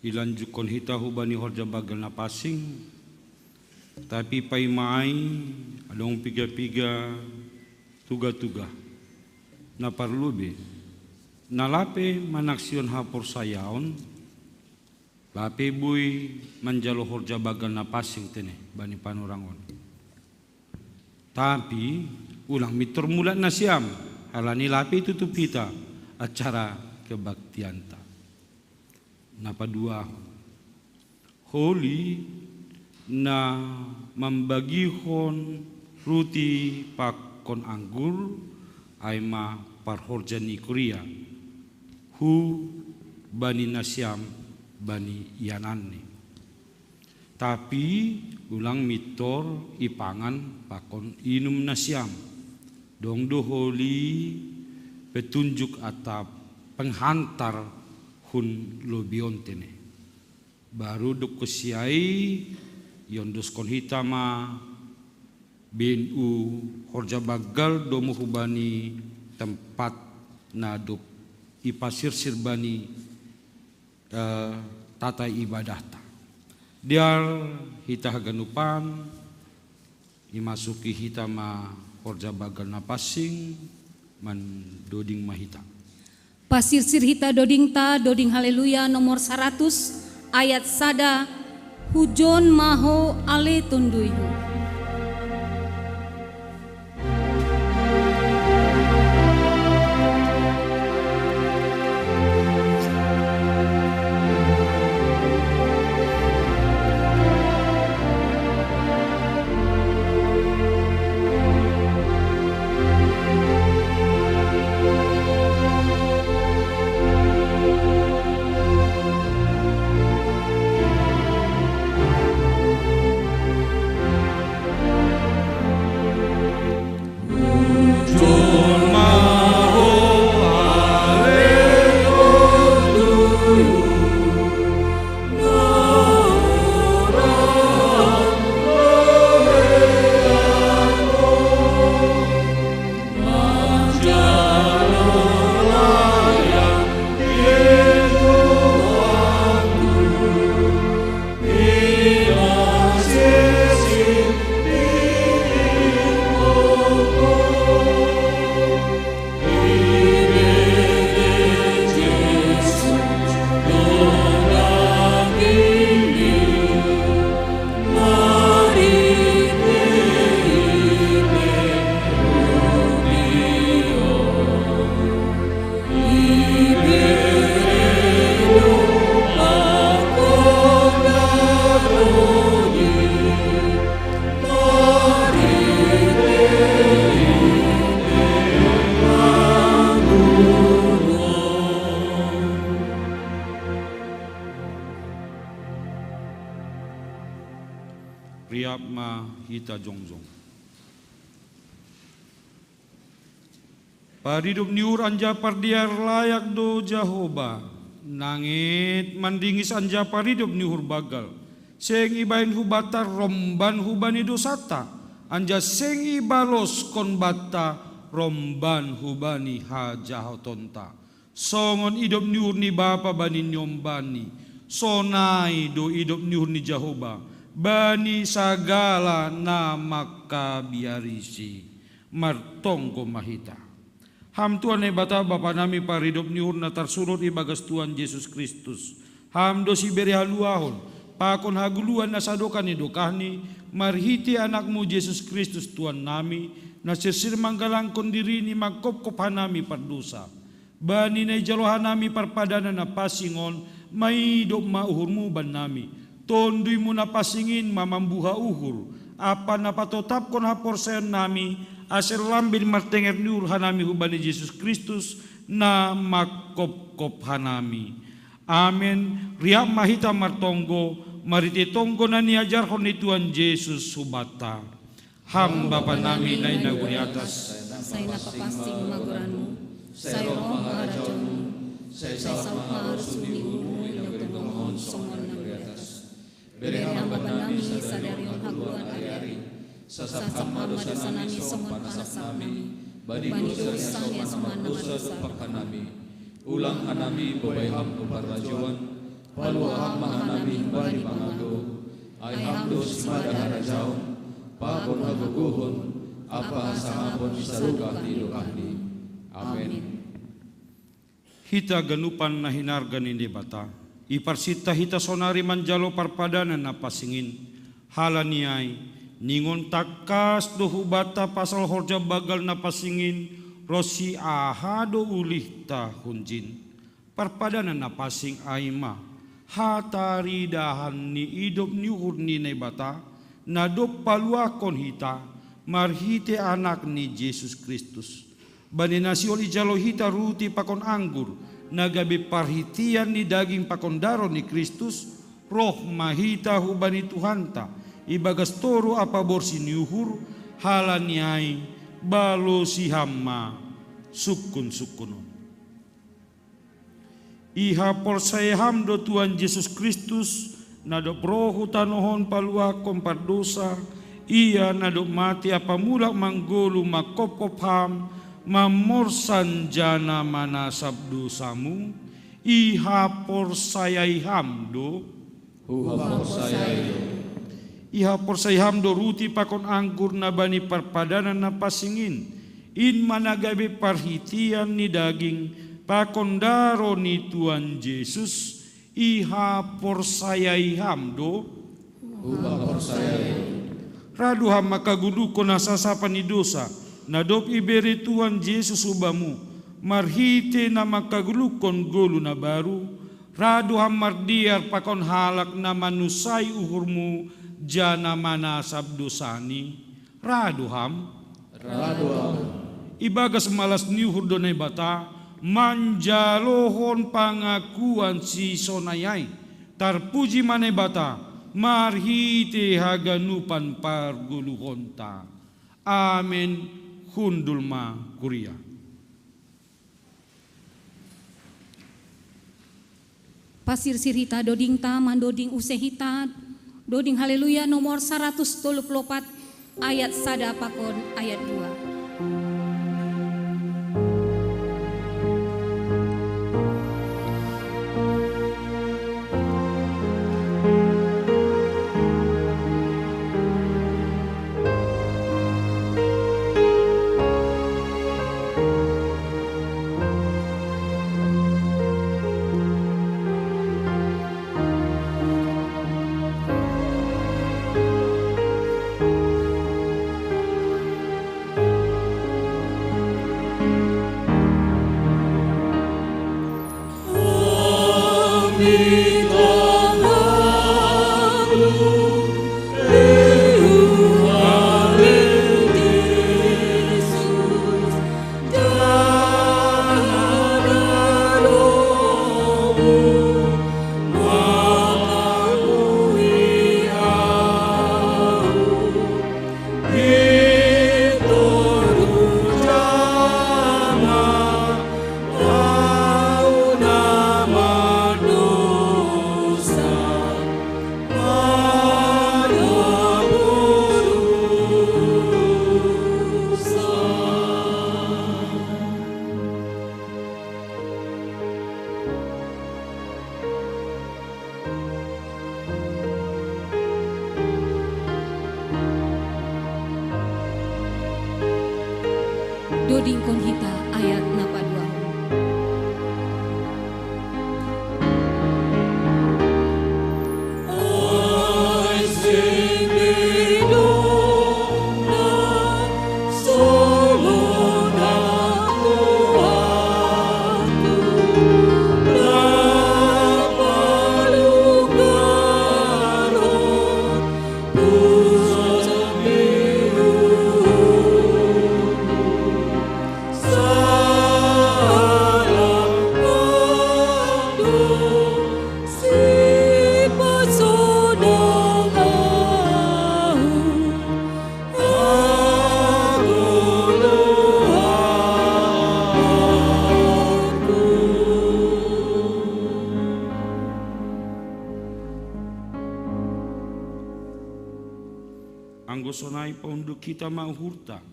ilanjukon hita hubani horja bagal na pansing, tapi paima ai adong piga-piga tuga-tuga na parlobei, na lape manaksihon haporsayaon, lape boi manjalo horja bagal na pansing tene bani panorang on. Tapi ulang mintor mulak nasiam, halani lape tutup hita acara kebaktianta. Na paduahon, holi na mambagihon ruti pakon anggur, ai ma parhorja ni kuria, hubani nasiam bani iananni. Tapi ulang mintor ipangan pakon inum nasiam. Dong do holi petunjuk atap penghantar hun lobei on tene. Baru dungkon siai, iondoskon hita ma B N U horja bagal domu hubani tempat na dob ipasirsir bani, eh, tata ibadahta. Dear hita haganupan, imasuki hita ma horja bagal na pansing, mandoding ma hita. Pasirsir hita dodingta, doding Haleluya nomor saratus, ayat sada, Hujon ma Ho ale TonduyHu. ma hita jongjong. Paridop ni uhur anjaha pardear layak do Jahowa, nanget mandingis anjaha paridop ni uhur banggal. Seng ibahen hubanta romban hubani dousanta, anjaha seng ibaloskon banta romban hubani hajahatonta. Songon idop ni uhur ni bapa bani niombani, sonai do idop ni uhur ni Jahowa bani sagala na mangkabiarisi. Martonggo ma hita. Ham Tuhan Naibata, Bapa nami paridop ni uhur na tarsurat ibagas Tuhan Jesus Kristus, Ham do sibere haluahon pakon hagoluhan na sadokah ni dokahni, marhite Anakmu Jesus Kristus Tuhan nami, na sirsir manggalangkon dirini mangkopkop hanami pardousa. Bani na ijalo hanami parpadanan na pansing on, maidop ma uhurmu bannami. TonduyMu na pansing in ma mambuha uhur, ampa na patotapkon haporsayaonnami, ase lambin martenger ni uhur hanami hubani Jesus Kristus, na mangkopkop hanami. Amen. Riap ma hita martonggo, marhite tonggo na niajarhon ni Tuhan Jesus hubanta. Ham Bapa nami na i nagori atas, sai na papansing ma goranMu, sai roh ma harajaonMu, sai saut ma harosuonMu i nagori tonga on songon na di atas. Bere Ham Bapa nami sadari on hagoluhan ari-ari. Sasap Ham ma dosanami songon panasapnami bani dousa ni hasoman na mardosa dompak hanami. Ulang hanami bobai Ham tu parbajoan, palua Ham ma hanami humbani pangago. Ai Ham do simada harajaon, pakon hagogohon, ampa hasangapon di sadokah ni dokahni. Amen. Hita ganupan na hinarga ni Naibata, iparsinta hita sonari manjalo parpadanan na pansing in. Halani ai, ningon tangkas do hubanta pasal horja banggal na pansing in, ronsi aha do ulihta hunjin. Parpadanan na pansing ai ma hataridahan ni idop ni uhur ni Naibata, na dob paluahon hita marhite Anakni Jesus Kristus. Bani na sihol ijalo hita ruti pakon anggur, na gabe parhitean ni daging pakon daroh ni Kristus, roh ma hita hubani Tuhanta, ibagas toru ampa borsi ni uhur. Halani ai, balosi Ham ma sungkun-sungkun on. Ihaporsayai Ham do Tuhan Jesus Kristus, na dob roh hu tanoh on paluahon pardousa, Ia na dob mate ampa mulak manggoluh mangkopkop Ham, mamorsan jana manasap dousamu? Ihaporsayai Ham do? Huhaporsayai do. Ihaporsayai Ham do ruti pakon anggur na bani parpadanan na pansing in? In ma na gabe parhitean ni daging pakon daroh ni Tuhan Jesus. Ihaporsayai Ham do? Huhaporsayai. Ra do Ham mangkagoluhkon hasasapan ni dousa, na dob ibere Tuhan Jesus hu Bamu, marhite na mangkagoluhkon goluh na baru? Ra do Ham mardear pakon halak na manunsai uhurMu jana manasap dousani? Ra do Ham? Ra do Ham. Ibagas malas ni uhur do Naibata, manjalohon pangakuan sisonai ai. Tarpuji ma Naibata, marhite haganupan pargoluhonta. Amen. Hundul ma kuria. Pasirsir hita dodingta mandoding use hita, doding Haleluya nomor saratus tolu pulu opat, ayat sada pakon ayat dua. Dodingkon hita ayat na paduahon. Anggo sonai paunduk hita ma uhurta,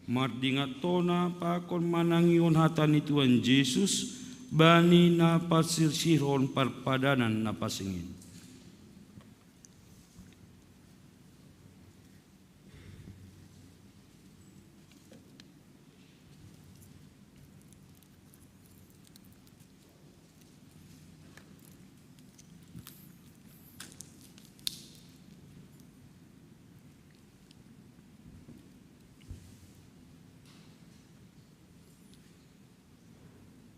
mardingat tona pakon manangihon hata ni Tuhan Jesus bani na pasirsirhon parpadanan na pansing in.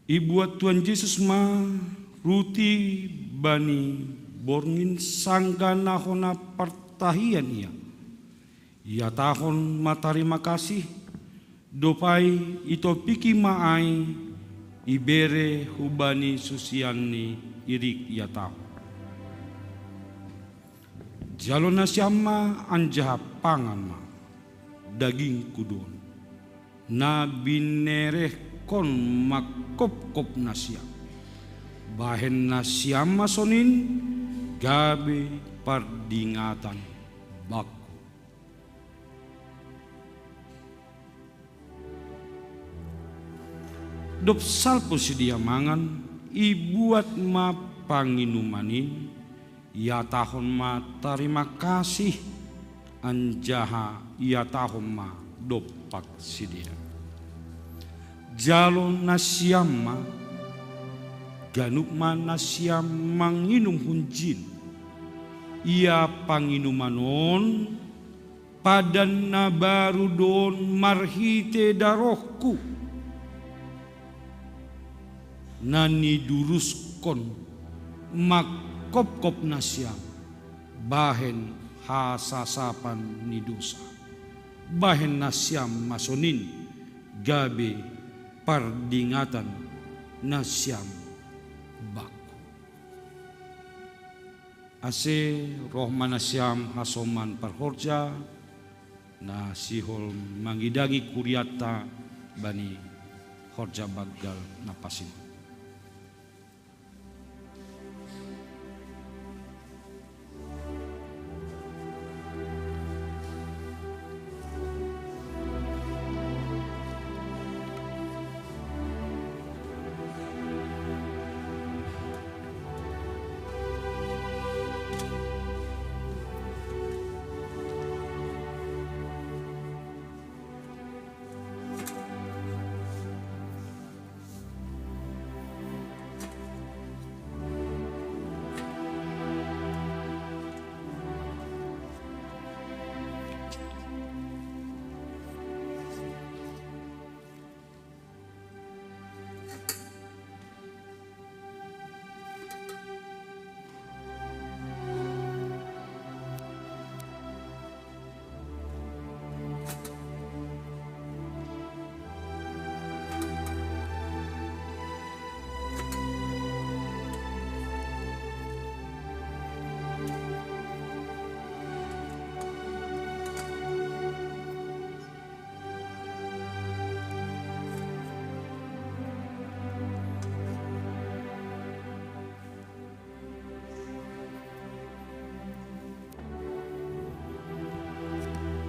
Ibuat Tuhan Jesus ma ruti bani borngin, sanggah na hona partahian ia. Ihatahon ma tarima kasih, dob ai itopiki ma ai, ibere hubani susianni, irik ihatahon: Jalo nasiam ma anjaha pangan ma, dagingku do on, na binerehkon mangkopkop nasiam. Bahen nasiam ma sonin gabe pardingatan bakku. Dob salpu sidea mangan, ibuat ma panginuman in, ihatahon ma tarima kasih, anjaha ihatahon ma dompak sidea: Jalo nasiam ma, ganup ma nasiam manginum hunjin. Ia panginuman on padan na baru do on marhite darohku, na niduruskon mangkopkop nasiam bahen hasasapan ni dosa. Bahen nasiam ma sonin gabe pardingatan nasiam bakku. Ase roh ma nasiam hasoman parhorja, na sihol mangidangi kurianta bani horja banggal na pansing.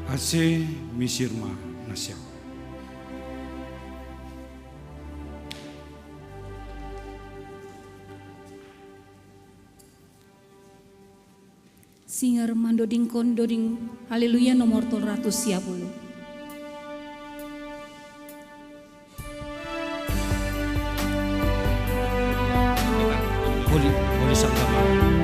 Ase misir ma nasiam. Singer mandodingkon doding Haleluya nomor tolu ratus sia puluh. Boleh, boleh sama-sama.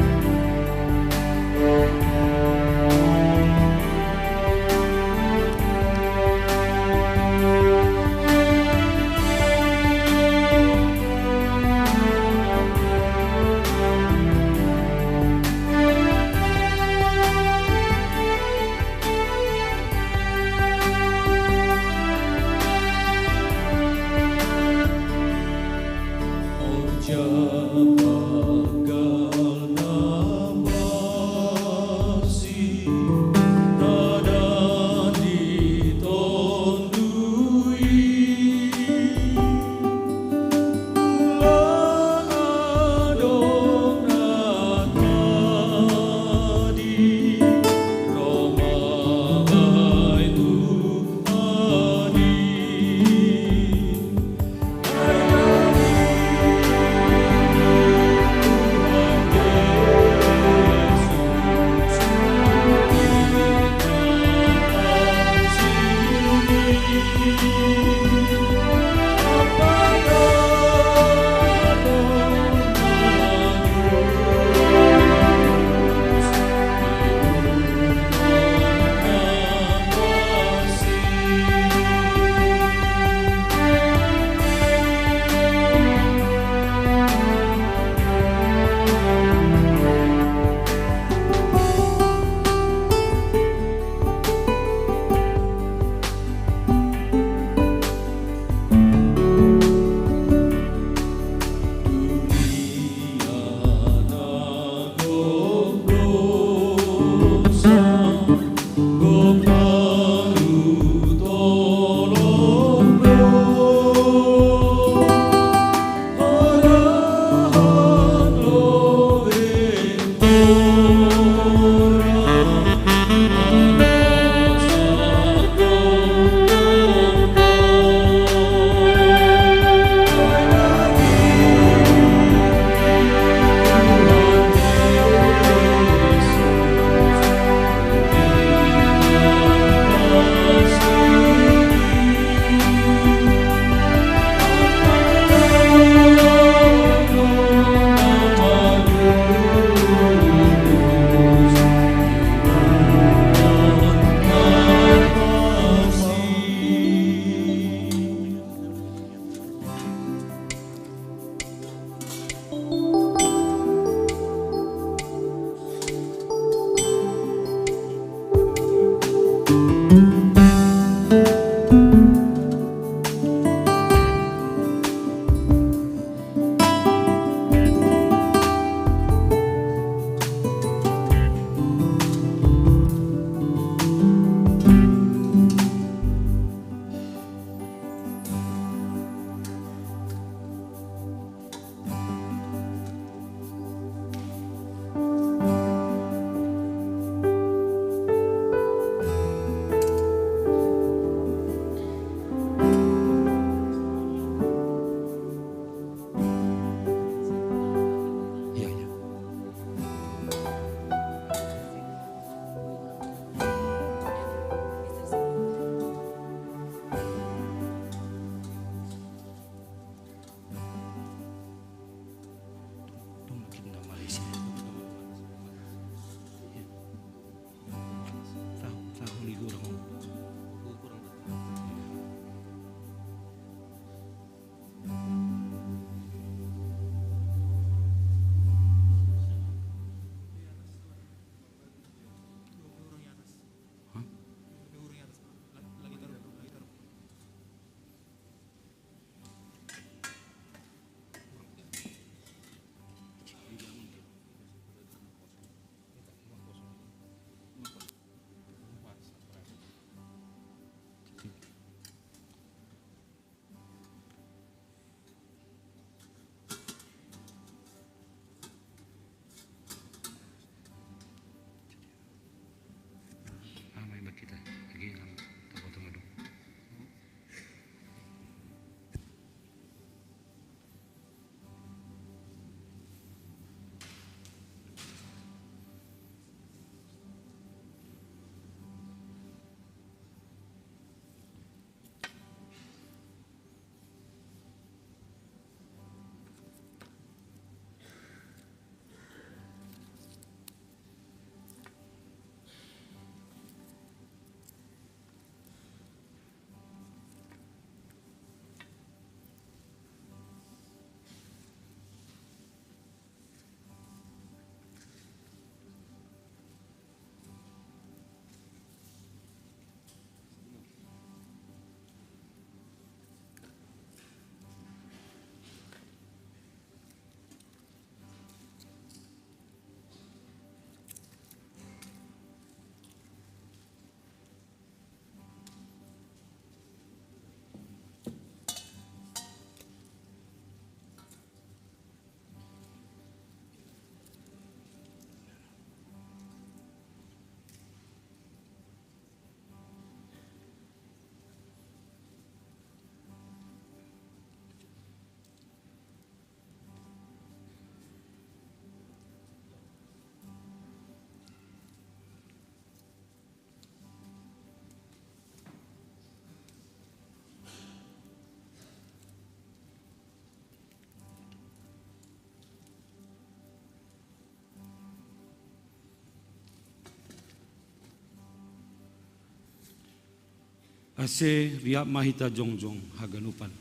Ase riap ma hita jongjong haganupan.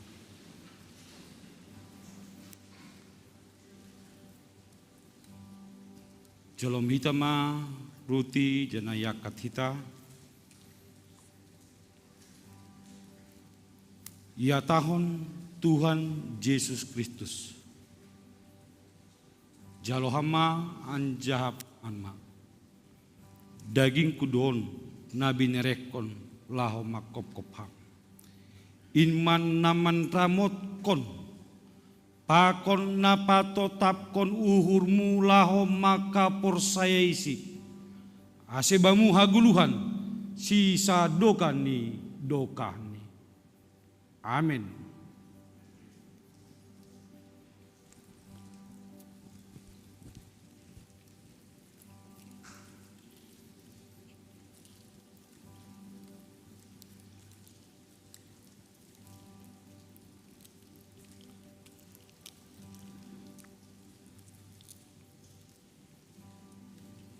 Jalo ma hita ma ruti janah iangkat hita. Ihatahon Tuhan Jesus Kristus. Jalo ham ma anjaha pangan ma. DagingKu do on na binerehkon laho manghophop ham. In ma na manramotkon, pakon na patotapkon uhurmu laho mangkaporsayaisi, ase bamu hagoluhan, sisadokah ni dokahni. Amen.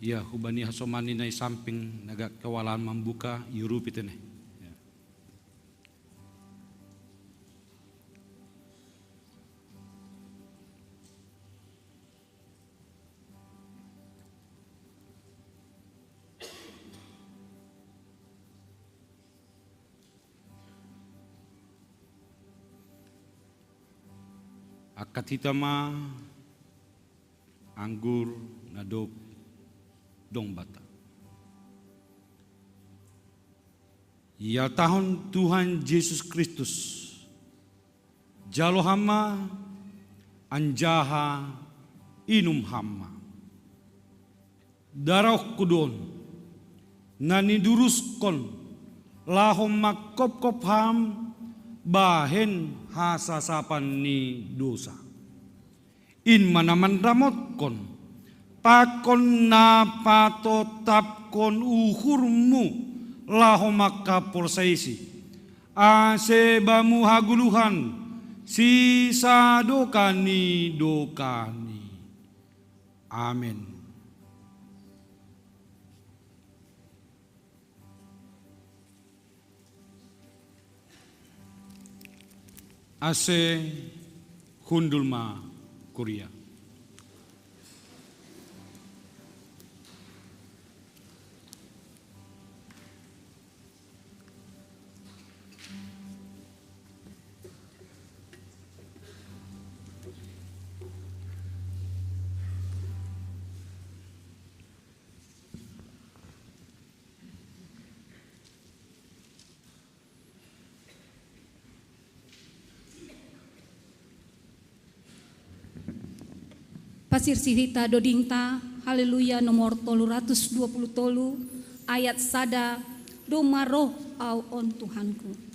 Ia, hubani hasoman ni na i samping na gak kewalahan mambuka, iurupi tene. Ia. Angkat hita ma anggur na dob dong banta. Ihatahon Tuhan Jesus Kristus, jalo ham ma, anjaha inum ham ma. DarohKu do on, na niduruskon laho manghophop ham bahen hasasapan ni dousa. In ma na manramotkon, pakon na patotapkon uhurmu laho mangkaporsayaisi, ase bamu hagoluhan, sisadokah ni dokahni. Amen. Ase hundul ma kuria. Pasirsir hita dodingta, Haleluya nomor tolu ratus dua puluh tolu, ayat sada, Domma roh au on Tuhanku.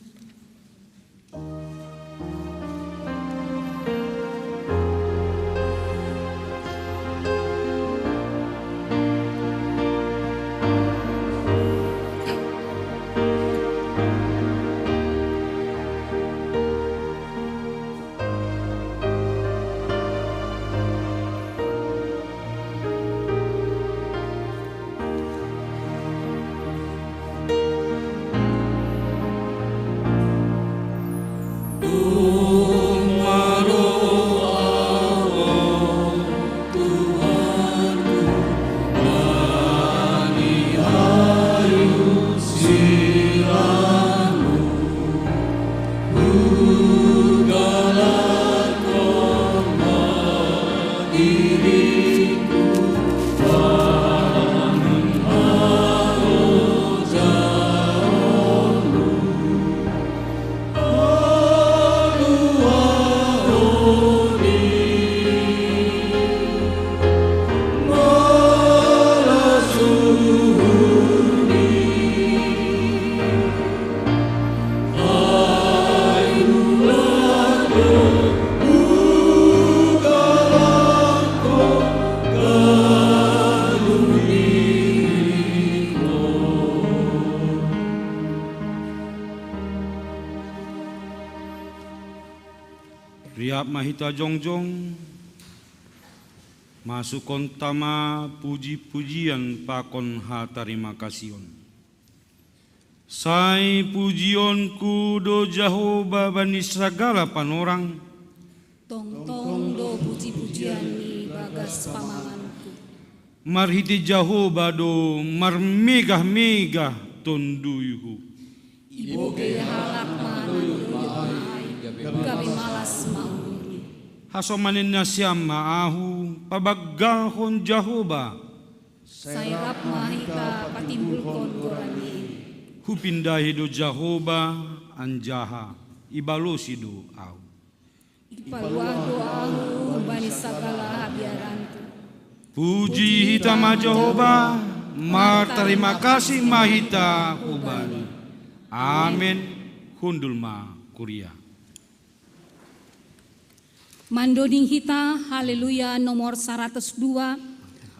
Riap ma hita jongjong, masukhon hita ma puji-pujian pakon hatarima kasion. Sai pujionku do Jahowa bani sagala panorang. Tongtong do puji-pujian ni bagas pamanganku. Marhite Jahowa do marmegah-megah tonduyhu. Ibogei halak ma nanduyut nai, gabe malas ma uhurni. Hasomanen nasiam ma ahu, pabanggalhon Jahowa. Sai rap ma hita patimbulhon goran-Ni. Hupindahi do Jahowa, anjaha ibalosi do ahu. Ipaluah do ahu humbani sagala habiaranku. Puji hita ma Jahowa, martarima kasih ma hita hubani. Amen. Hundul ma kuria. Mandoding hita, Haleluya nomor saratus dua,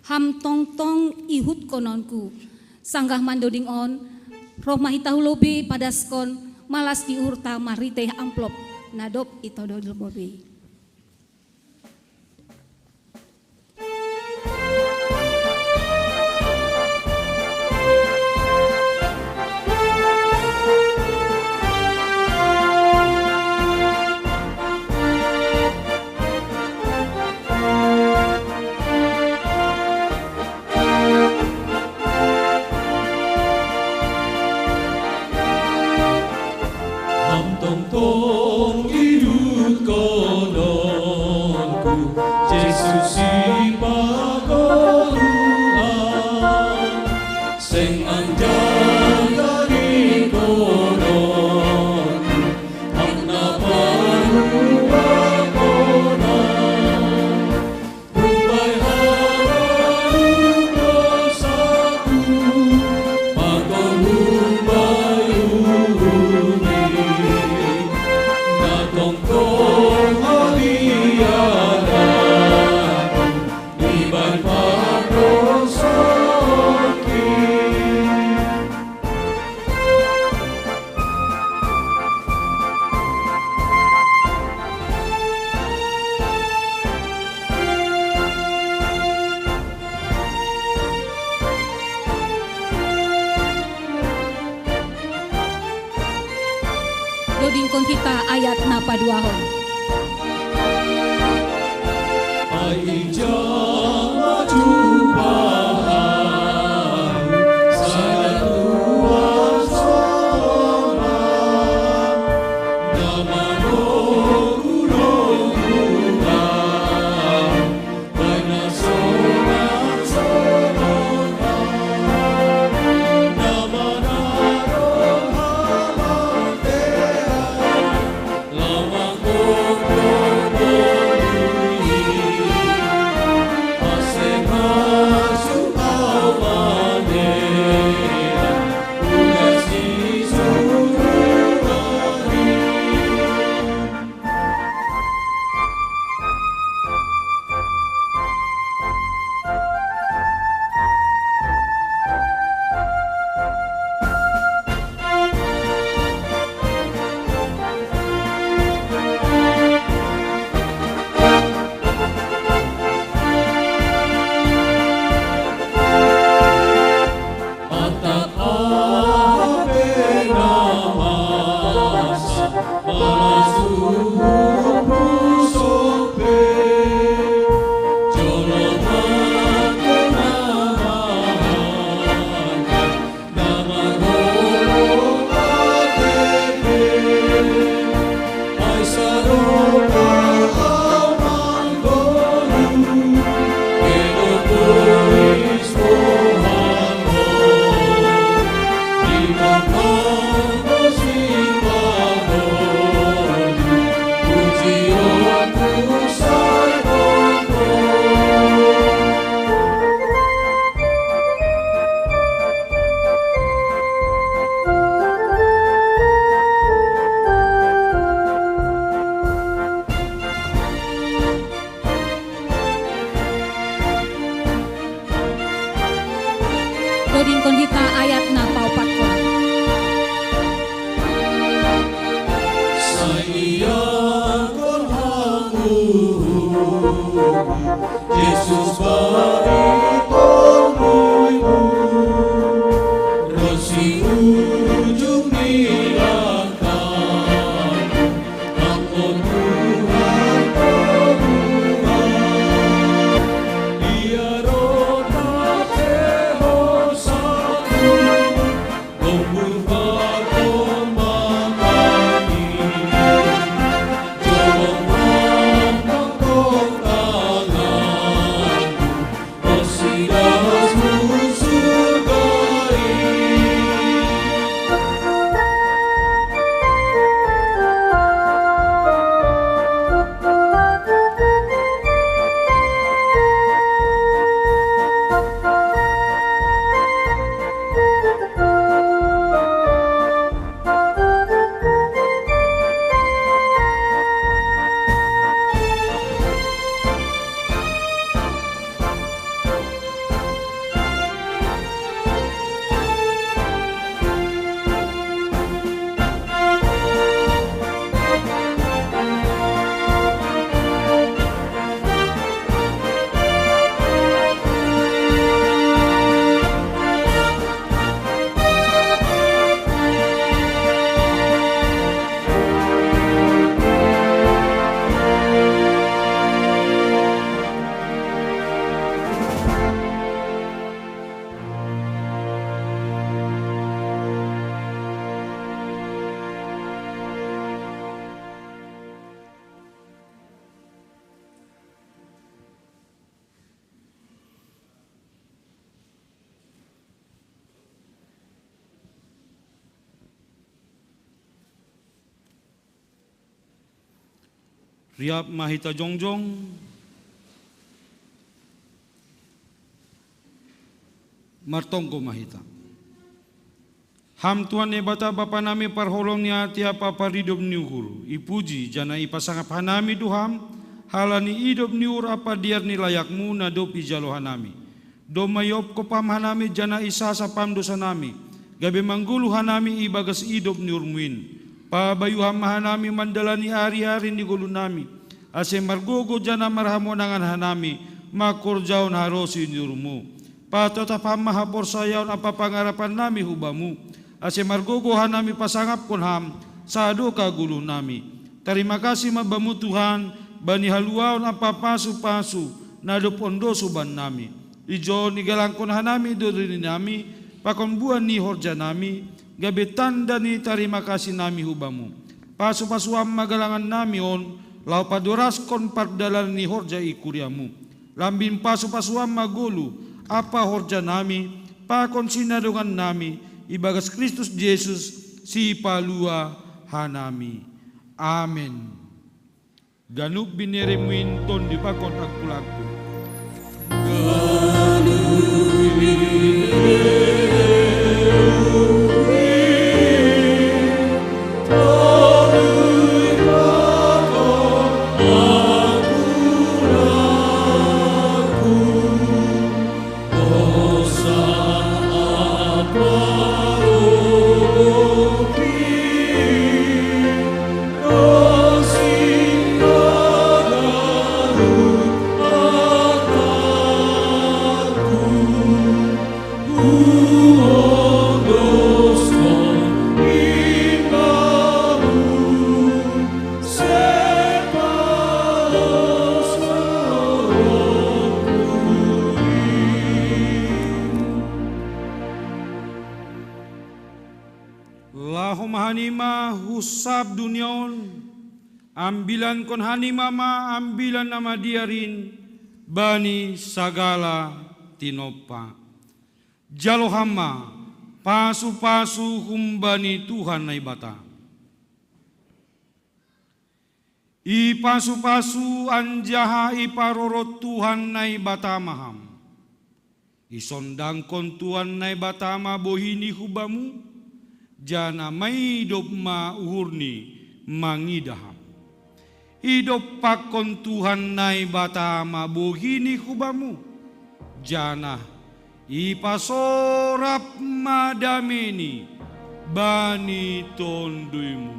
Ham tongtong ihutkononku. Sanggah mandoding on, roh ma hita hu lobei padaskon malas di uhurta marhitei amplop na dob itodo lobei. Ham tongtong ihutkononku, Jesus Sipagoluhan, seng manjangkani koronku, Ham na paluahkonon. Umbai haralup dosaku, pakon umbai uhurni, na tongtong habiaranku, dibahen pardosaonki. Dodingkon hita ayat na paduahon. Ai ija ma jumpa ahu sada tuas sombah, na manogu-nogu ahu, bahen na sonang-sonang, na manaron hamateian. Dodingkon hita ayat na paopatkon. Sai iangkon Ham, Jesus, bani tonduymu, ronsi uju Riap ma hita jongjong. Martonggo ma hita. Ham Tuhan Naibata, Bapa nami parholong ni atea, paparidop ni uhur, ipuji janah ipasangap hanami do Ham, halani idop ni uhur ampa dear ni layakMu na dob ijalo hanami. Domma iobkop Ham hanami janah isasap Ham dosa nami, gabe manggoluh hanami ibagas idop ni uhurMu in. Pabayu Ham ma hanami mandalani ari-ari ni goluh nami, ase margogoh janah marhamonangan hanami mangkorjahon harosi ni uhurMu. Patotap Ham ma haporsayaon ampa pangarapan nami hu Bamu, ase margogoh hanami pasangapkon Ham sadokah goluh nami. Tarima kasih ma Bamu Tuhan, bani haluaon ampa pasu-pasu na dob ondosu bannami. Ijon igalangkon hanami do diri nami pakon buah ni horja nami, gabe tanda ni tarima kasih nami hu Bamu. Pasu-pasu Ham ma galangan nami on, laho padoraskon pardalanan ni horja i kuria-Mu. Lambin pasu-pasu Ham ma goluh ampa horja nami pakon sinadongan nami, ibagas Kristus Jesus, Sipalua hanami. Amen. Ganup binereMu in Tonduy pakon angkul-angkul. Laho ma hanima hu sab dunia on, ambilankon hanima ma Ambilan Namadear in bani sagala tinompa. Jalo Ham ma pasu-pasu humbani Tuhan Naibata. Ipasu-pasu anjaha iparorot Tuhan Naibata ma Ham. Isondangkon Tuhan Naibata ma bohiNi hu Bamu, janah maidop ma uhurNi mangidah Ham. Idompakkon Tuhan Naibata ma bohiNi hu Bamu, janah ipasorap ma dameNi bani TonduyMu.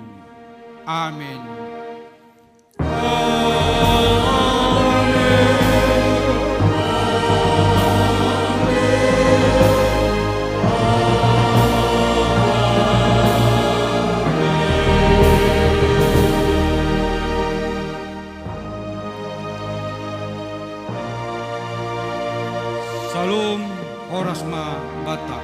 Amen. Salom, horas ma banta.